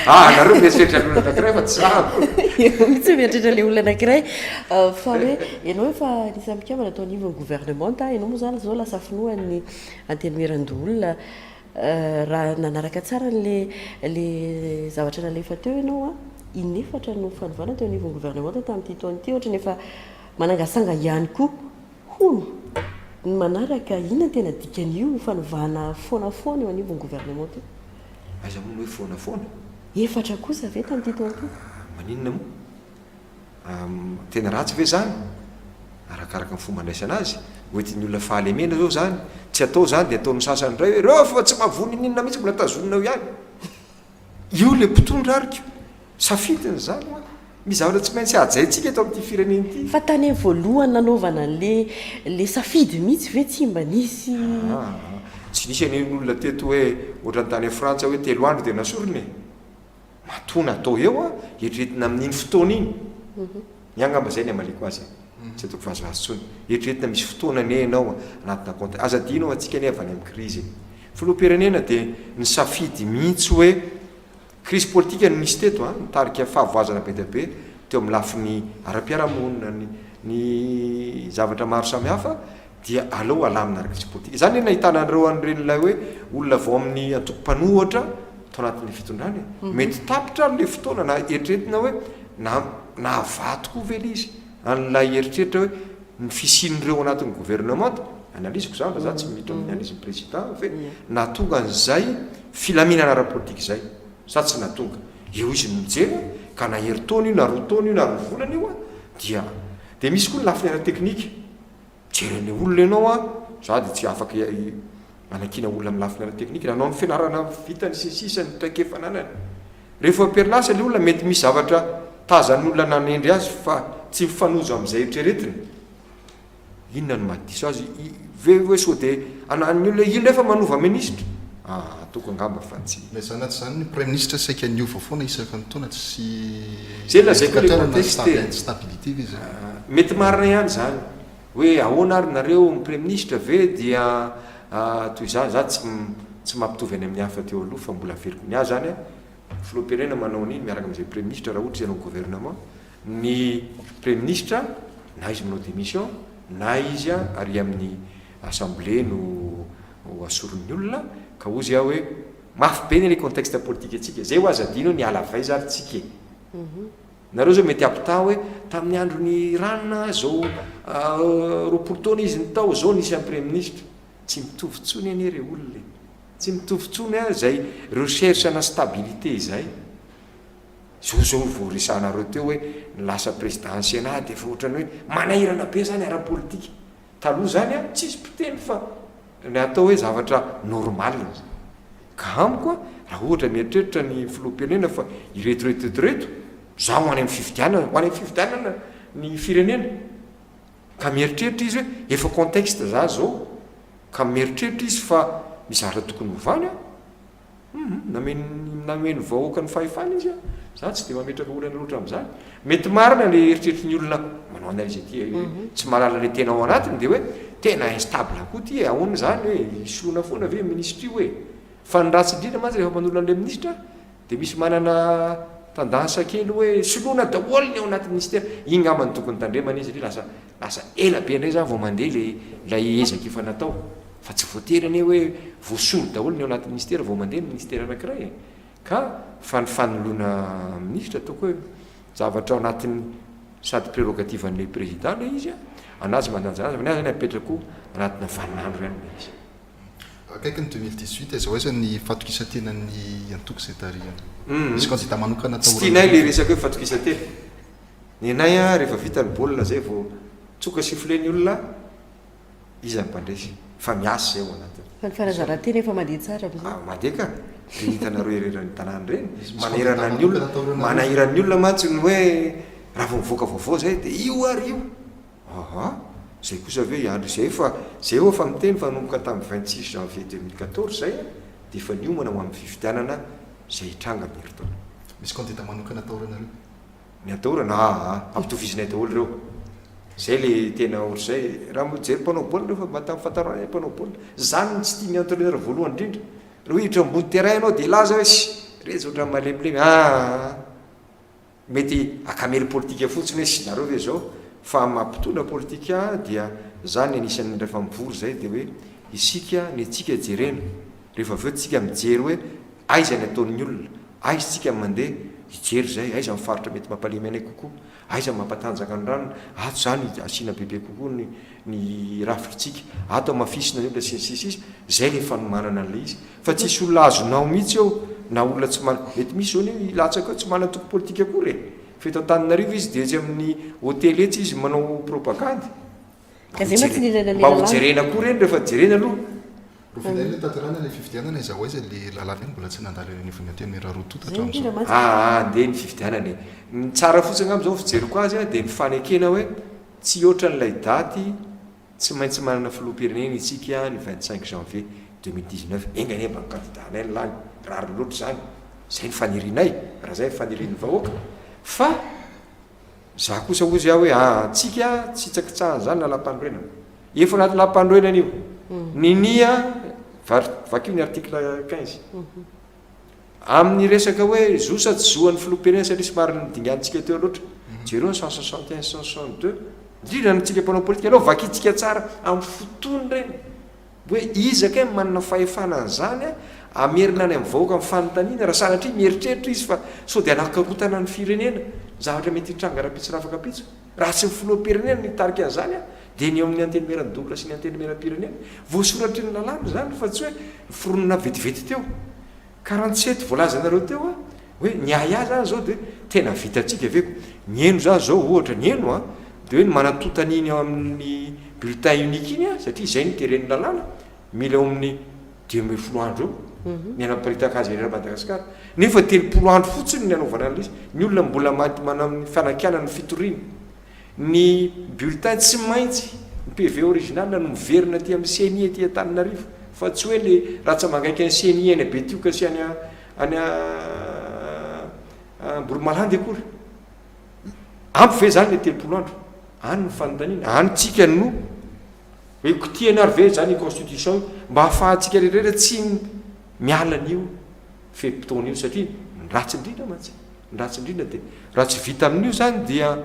[SPEAKER 6] Ah, nareo mieritreritra ny olona anankiray fa tsy za akory.
[SPEAKER 5] Ianao mihitsy mieritreritra ilay olona anankiray fa hoe ianao efa anisan'ny mpikambana tao anivon'ny governemanta, ianao moa izany izao lasa filohan'ny antenimierandoholona. Raha nanaraka tsara an'ilay ilay zavatra nalefa teo ianao an, in'efatra no fanovana teo anivon'ny governemanta tamin'ity taona ity, ohatran'ny efa manangasanga ihany koa, hono, ny manaraka, inona no tena dikan'io fanovana foana foana eo anivon'ny governemanta io?
[SPEAKER 6] Aiza moa no hoe foana foana?
[SPEAKER 5] Efatra kosa ve tamin'ity taona ity?
[SPEAKER 6] Maninona moa? Tena ratsy ve izany? Arakaraka ny fomba andraisana azy. Hoentin'ny olona fahalemena izao izany. Tsy atao izany dia ataon'ny sasany indray hoe ireo fa tsy mahavoa n'inon'inona mihitsy mbola tazonina ao ihany. Io ilay mpitondra ary ko. Safidiny izany hoa. Misy zavatra tsy maintsy hajaintsika eto amin'ity firenena ity.
[SPEAKER 5] Fa tany amin'ny voalohany nanaovana an'ilay ilay safidy mihitsy ve tsy mba nisy.
[SPEAKER 6] Aa. Tsy nisy anie ny olona teto hoe ohatran'ny tany Frantsa hoe telo andro dia nasorina e. Matoa natao eo an, eritreretina amin'iny fotoana iny. Ny ahy angamba izay ny hamaliako azy e. Tsy ataoko vazivazy intsony. Eritreretina misy fotoana anie ianao anatina contexte. Aza adino antsika anie avy any amin'ny krizy e. Filoham-pirenena dia nisafidy mihitsy hoe krizy politika no nisy teto an, nitarika fahavoazana be dia be teo amin'ny lafiny ara-piarahamonina, ny ny zavatra maro samihafa. dia aleo alamina araka izay politika. Izany anie nahitana an'ireo an'ireny ilay hoe olona vao amin'ny antoko mpanohatra tao anatin'ny fitondrana e. Mhm. Mety tapitra ary ilay fotoana na eritreretina hoe na nahavaha tokoa ve ilay izy an'ilay eritreritra hoe ny fisian'ireo anatin'ny governemanta, analyse-ko izany fa za tsy miditra amin'ny mhm. analyse-n'ny président ve nahatonga an'izay filaminana ara-politika izay sa tsy nahatonga. Eo izy no mijery ka na herintaona io na roa taona io na roa volana io dia. Dia misy koa ny lafiny ara-teknika. Mijery an'ilay olona ianao an, za dia tsy afaka hanakiana olona amin'ny lafiny ara-teknika, nanao ny fianarana vitany sy ny sisa, ny traikefa ananany. Rehefa am-perinasa ilay olona mety misy zavatra tazan'ny olona nanendry azy fa tsy mifanojo amin'izay eritreretiny. Inona no mahadiso azy? Ve hoe sao dia anan'ny olona io nefa manova minisitra? Ah, ataoko angamba fa tsy.
[SPEAKER 7] Na izany na tsy izany ny praiminisitra saika niova foana isaka ny taona tsy
[SPEAKER 6] Zay lazaiko le
[SPEAKER 7] indicateur na
[SPEAKER 6] contexte e.
[SPEAKER 7] instabilité ve izany?
[SPEAKER 6] Mety marina ihany izany hoe ahoana ary nareo ny praiminisitra ve dia toy izany, za tsy tsy mampitovy any amin'ny hafa teo aloha fa mbola averiko ny ahy izany an, filoham-pirenena manao an'iny miaraka amin'izay praiminisitra raha ohatra izy hanao gouvernement, ny praiminisitra na izy manao démission na izy ary amin'ny assemblée no ho asorin'ny olona ka hozy aho hoe mafy be anie le contexte politique antsika zay ho aza adino hoe niala avy aiza ary tsika e nareo zao mety hampitaha hoe tamin'ny andron'i ranona zao 20 taona izy ny tao zao nisy an'i praiminisitra tsy mitovy tsony anie re olona e tsy mitovy tsony a zay recherche ana stabilité izay Zao zao vao resahanareo teo hoe ny lasa président ny Sénat dia efa ohatran'ny hoe manahirana be zany ara-politika. Taloha zany an, tsisy mpiteny fa ny atao hoe zavatra normal zany. Ka amiko an, raha ohatra mieritreritra ny filoham-pirenena fa ireto ireto ireto ireto, za ho any amin'ny fifidianana, ho any amin'ny fifidianana ny firenena. Ka mieritreritra izy hoe efa contexte za zao, ka mieritreritra izy fa misy zavatra tokony hovana an. Humm nameno nameno vahoaka ny fahefana izy an! Za tsy dia mametraka olana loatra amin'izany. Mety marina le eritreritry ny olona manao analyse aty hoe tsy mahalala le tena ao anatiny dia hoe tena instable koa ty e, ahoana izany hoe hisoloana foana ve minisitra io e? Fa ny ratsy indrindra mantsy rehefa manolo an'ilay minisitra dia misy manana tendance kely hoe soloana daholo ny ao anaty ministera. Iny ngamba no tokony tandremana izy satria lasa lasa ela be indray izany vao mandeha le ilay ezaka efa natao. Fa tsy voatery anie hoe voasolo daholo ny ao anaty ministera vao mandeha ny ministera anankiray e! Ka fa ny fanoloana minisitra ataoko hoe zavatra ao anatin'ny sady prérogative an'ilay président ilay izy an, an'azy mandanjalanja fa ny azy zany apetrako anatina vaninandro ihany ilay izy.
[SPEAKER 7] Akaiky ny 2018, aiza ho aiza ny fahatokisan-tenan'ny antoko izay tarihana? Misy kandida manokana
[SPEAKER 6] Tsy tianay ilay resaka hoe fahatokisan-tena. Ny anay an, rehefa vita ny baolina izay vao tsoka sifflet ny olona, Iza ny mpandresy? Fa miasa izay ao anatiny.
[SPEAKER 5] Fa ny fanazaran-tena efa mandeha tsara amin'izao.
[SPEAKER 6] Ah, mandeha ka. Ireny hitanareo ereran'ny tanàna ireny. Manerana ny olona. Manahirana ny olona mantsy ny hoe raha vao mivoaka vaovao izay dia io ary io. Aha, izay kosa ve hiandry izay fa izay ho'a fa miteny fa nanomboka tamin'ny 26 janvier 2014 izay dia efa niomana ho amin'ny fifidianana izay hitranga amin'ny herintaona.
[SPEAKER 7] Misy kandida manokana atahoranareo?
[SPEAKER 6] Ny atahorana aa ampitovizinay daholo ireo. Zay le tena ohatr'izay. Raha mijery mpanao baolina ireo fa mba tamin'ny fahatarana ihany mpanao baolina. Zany no tsy tian'ny entraineur voalohany indrindra. Raha hoe hiditra ambony terrain ianao dia hilaza hoe sy retsy ohatran'ny malemilemy aa. Mety akamely politika fotsiny hoe sy nareo ve zao. Fa amin'ny maha mpitondra politika ahy dia za ny anisan'ny rehefa mivory zay dia hoe isika ny antsika jerena. Rehefa avy eo tsika mijery hoe aiza ny ataon'ny olona. Aiza tsika mandeha hijery izay, aiza ny faritra mety mampalemy anay kokoa, aiza ny mampatanjaka ny ranona, ato izany asiana bebe kokoa ny ny rafitritsika, ato hamafisina ny olona sy ny sisa sisa, izay ilay fanomanana an'ilay izy. Fa tsy hisy olona azonao mihitsy eo na olona tsy mana, mety misy izao anie hilatsaka eo tsy manana antoko politika akory e! Fa eto Antananarivo izy dia etsy amin'ny hotely etsy izy manao propagandy.
[SPEAKER 5] Ka izay mantsy ny ilaina ny
[SPEAKER 6] Mba hojerena koa ireny rehefa jerena aloha.
[SPEAKER 7] Rahoviana ilay tanterahina ilay fifidianana aiza ho aiza ilay lalàna iny mbola tsy nandalo eny anivon'ny antenimiera roa tonta hatramin'izao.
[SPEAKER 6] Aa andeha ny fifidianana e. Ny tsara fotsiny angamba izao ny fijeriko azy dia ny fanekena hoe tsy hihoatra an'ilay daty tsy maintsy manana filoham-pirenena isika ny 25 janvier 2019. Enga anie mba ny candidat-nay no lany, rariny loatra izany. Izay ny fanirianay, raha izay ny fanirian'ny vahoaka. Fa Za kosa hozy aho hoe aa tsika tsy hitsakitsahana zany lalampanorenana. Efa anaty lampanorenana io. Ninia vakio ny article 15. Amin'ny resaka hoe zo sa tsy zo an'ny filoham-pirenena satria somary nodinganintsika teo loatra. Jereo ny 161 162. Indrindra ny antsika mpanao politika aleo vakintsika tsara amin'ny fotony ireny. Hoe iza kay no manana fahefana an'izany hamerina any amin'ny vahoaka ny fanontaniana raha sanatria mieritreritra izy fa sao dia hanakarotana ny firenena ny zavatra mety hitranga rahampitso rafakampitso. Raha tsy ny filoham-pirenena no hitarika an'izany dia ny eo amin'ny antenimieran'ny double sy ny antenimieram-pirenena. Voasoratry ny lalàna izany fa tsy hoe noforonina vetivety teo. 47 voalazanareo teo a, hoe ny ahiahy zany zao de tena vitantsika ve ko, ny heno za zao ohatra ny heno a, Dia hoe ny manatonta an'iny ao amin'ny bulletin unique iny an, satria izay no teren'ny lalàna, mila eo amin'ny 15 andro eo ny hanaparitaka azy eran'i Madagasikara. Nefa 30 andro fotsiny ny hanaovana an'ilay izy. Ny olona mbola manao ny fanakianana ny fitoriana. Ny bulletin tsy maintsy, ny PV original no miverina aty amin'ny ceni aty Antananarivo fa tsy hoe le ratsa-mangaikan'ny ceni any Betioka sy any any Amboromalandy akory. Ampy ve zany le 30 andro? Any ny fanontaniana. Any tsika no hoe kotihana ary ve zany io constitution io mba ahafahantsika rehetra tsy miala an'io fe-potoana io satria ny ratsy indrindra mantsy. Ny ratsy indrindra dia raha tsy vita amin'io izany dia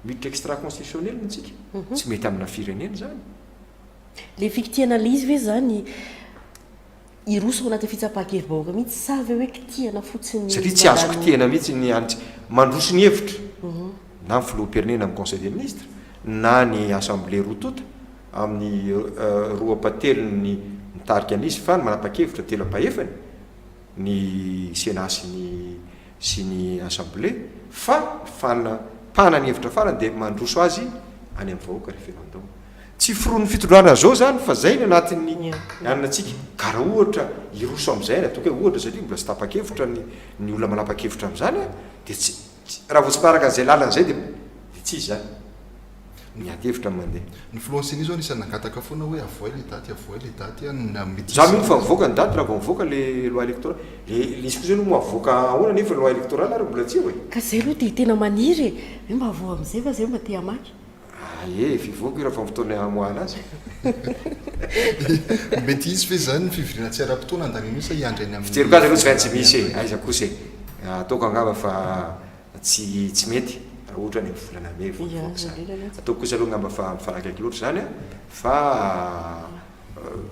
[SPEAKER 6] miditra extra constitutionnel ny tsika. Tsy mety amina firenena izany.
[SPEAKER 5] Le fikitihana le izy ve izany hiroso ao anatin'ny fitsapan-kevi-bahoaka mihitsy sa ve hoe kitihana fotsiny
[SPEAKER 6] Satria tsy azo kitihana mihitsy ny any mandroso ny hevitra na ny filoham-pirenena amin'ny conseil des ministres na ny assemblée roa tonta amin'ny roa ampahatelony mitarika an'izy fa ny manapa-kevitra telo ampahefany ny Sénat sy ny sy ny Assemblée fa ny fanapahana ny hevitra farany dia mandroso azy any amin'ny vahoaka référendum. Tsy foronin'ny fitondrana zao zany fa zay ny anatin'ny anona tsika ka raha ohatra hiroso amin'izay any ataoko hoe ohatra satria mbola tsy tapa-kevitra ny ny olona manapa-kevitra amin'izany a dia tsy Raha vao tsy manaraka an'izay lalana izay dia dia tsy izy izany. Ny ady hevitra no mandeha.
[SPEAKER 7] Ny filohan'ny Ceni izao anisan'ny nangataka foana hoe avoay ilay daty, avoay ilay daty an, na mety
[SPEAKER 6] Za mino fa mivoaka ny daty raha vao mivoaka le loi électorale. Le le izy kosa aloha moa avoaka ahoana nefa loi électorale ary mbola tsy eo e.
[SPEAKER 5] Ka zay aloha dia tena maniry e! Hoe mba avoa amin'izay fa zay mba te hamaky.
[SPEAKER 6] Ah e, efa hivoaka io raha vao amin'ny fotoana hamoahana azy.
[SPEAKER 7] Mety hisy ve izany ny fivoriana tsy ara-potoana handaniana io sa hiandry any amin'ny
[SPEAKER 6] Fijeriko azy aloha tsy maintsy misy e, aiza kosa e. Ataoko angamba fa tsy tsy mety raha ohatra any amin'ny volana mey vao hivoaka izany. Ataoko kosa aloha angamba fa mifanakaiky loatra izany an, fa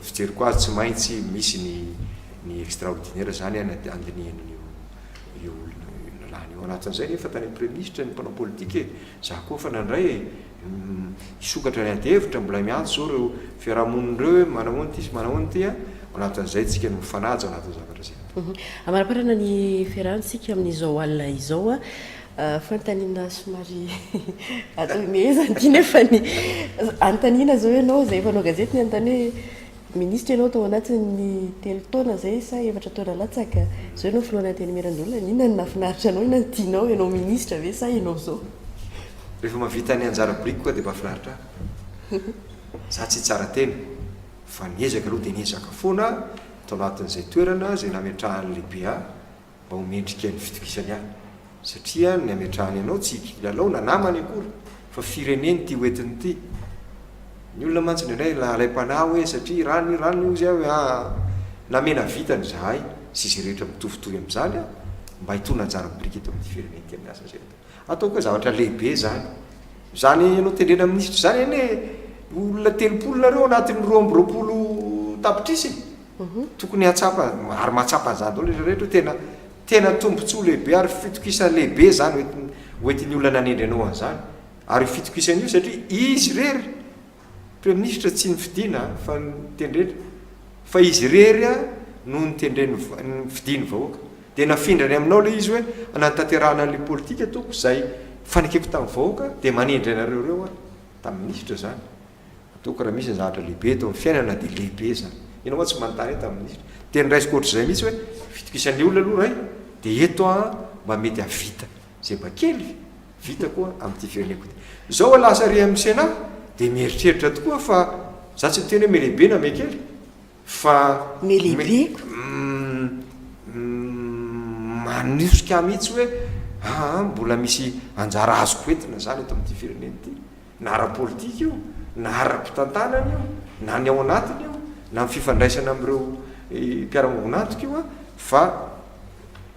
[SPEAKER 6] fijeriko azy tsy maintsy misy ny ny extraordinaire izany an handinihana an'io io lalàna io. Anatin'izay nefa tany amin'ny praiminisitra ny mpanao politika e. Za koa efa nandray e! Hisokatra ny ady hevitra, mbola miantso zao ireo fiarahamonina ireo hoe manahoana ity sy manahoana ity a! Ao anatin'izay tsika no mifanaja ao anatin'ny zavatra izay atao.
[SPEAKER 5] Amaraparana ny fiarahantsika amin'izao alina izao. Fanontaniana somary atao ihomehezana ity nefa ny anontaniana izao ianao izay mpanao gazety ny anontany hoe Minisitra ianao tao anatin'ny telo taona izay sa efatra taona latsaka, izao ianao filohan'ny Antenimierandoholona, inona no nahafinaritra anao, inona no tianao, ianao minisitra ve sa ianao izao?
[SPEAKER 6] Rehefa mahavita ny anjara birikiko aho dia mahafinaritra ahy. Za tsy hitsara tena fa niezaka aloha dia niezaka foana aho tao anatin'izay toerana izay nametrahan'ny lehibe ahy mba ho mendrika ny fitokisany ahy satria ny ametrahany anao tsy kilalao na namany akory fa fireneny ity hoentiny ity. Ny olona mantsy indraindray alaim-panahy hoe satria rano io rano io hozy aho hoe aa namena vitany izahay sy izay rehetra mitovitovy amin'izany an mba hitondra anjara biriky eto amin'ity firenena ity amin'ny asa izay atao. Ataoko hoe zavatra lehibe izany. Izany ianao tendrena minisitra izany anie olona 30 nareo anatin'ny 22 tapitrisa e. Tokony hahatsapa ary mahatsapa an'izany daholo izy rehetra hoe tena tena tombontsoa lehibe ary fitokisana lehibe izany hoentin hoentin'ny olona nanendry anao an'izany. Ary io fitokisana io satria izy irery, Praiminisitra tsy nifidina fa notendrena, fa izy irery no notendren'ny nofidin'ny vahoaka. Dia nafindrany aminao ilay izy hoe hanatanterahana an'ilay politika tompoko izay fanekeko tamin'ny vahoaka dia manendry anareo ireo aho. Tamin'ny minisitra izany. Ataoko raha misy ny zavatra lehibe eto amin'ny fiainana dia lehibe izany. Ianao mantsy manontany ahy tamin'ny minisitra. Dia noraisiko ohatr'izay mihitsy hoe fitokisan'ny olona aloha ray dia eto aho mba mety hahavita izay mba kely vita koa amin'ity fireneko ity. Izao aho lasa ary amin'ny Sénat dia mieritreritra tokoa fa za tsy miteny hoe melehibe na mekely fa
[SPEAKER 5] Melehibe ko.
[SPEAKER 6] Manosika ahy mihitsy hoe aa mbola misy anjara azoko entina izany eto amin'ity firenena ity. Na ara-politika io, na ara-pitantanana io, na ny ao anatiny io, na ny fifandraisana amin'ireo mpiara-miombon'antoka io fa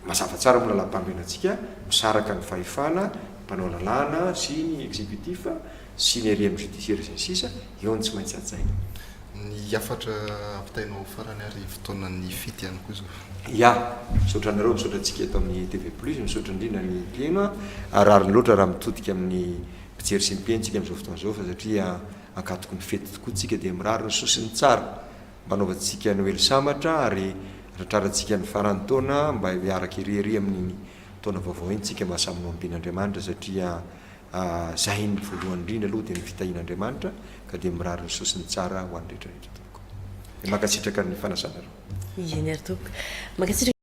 [SPEAKER 6] mazava tsara moa ny lalàm-panorenantsika, misaraka ny fahefana, mpanao lalàna sy ny exécutif sy ny ery amin'ny judiciaire sy ny sisa, eo no tsy maintsy hajaina.
[SPEAKER 7] Ny hafatra ampitainao farany ary fotoanan'ny fety ihany koa izao.
[SPEAKER 6] Ya, misaotra anareo, misaotra antsika eto amin'ny TV Plus, misaotra indrindra ny mpihaino a, ary rariny loatra raha mitodika amin'ny mpijery sy ny mpihaino tsika amin'izao fotoana izao fa satria ankatoky ny fety tokoa tsika dia mirary ny soa sy ny tsara mba hanaovantsika Noely sambatra ary hatratrarantsika ny faran'ny taona mba hiaraka ery ery amin'iny taona vaovao iny tsika mba samy ho ampian'Andriamanitra satria. Zay ny voalohany indrindra aloha dia ny fitahian'Andriamanitra ka dia mirary ny soa sy ny tsara ho an'ny rehetra rehetra tompoko. Dia mankasitraka ny fanasanareo.
[SPEAKER 5] Eny ary tompoko. Mankasitraka.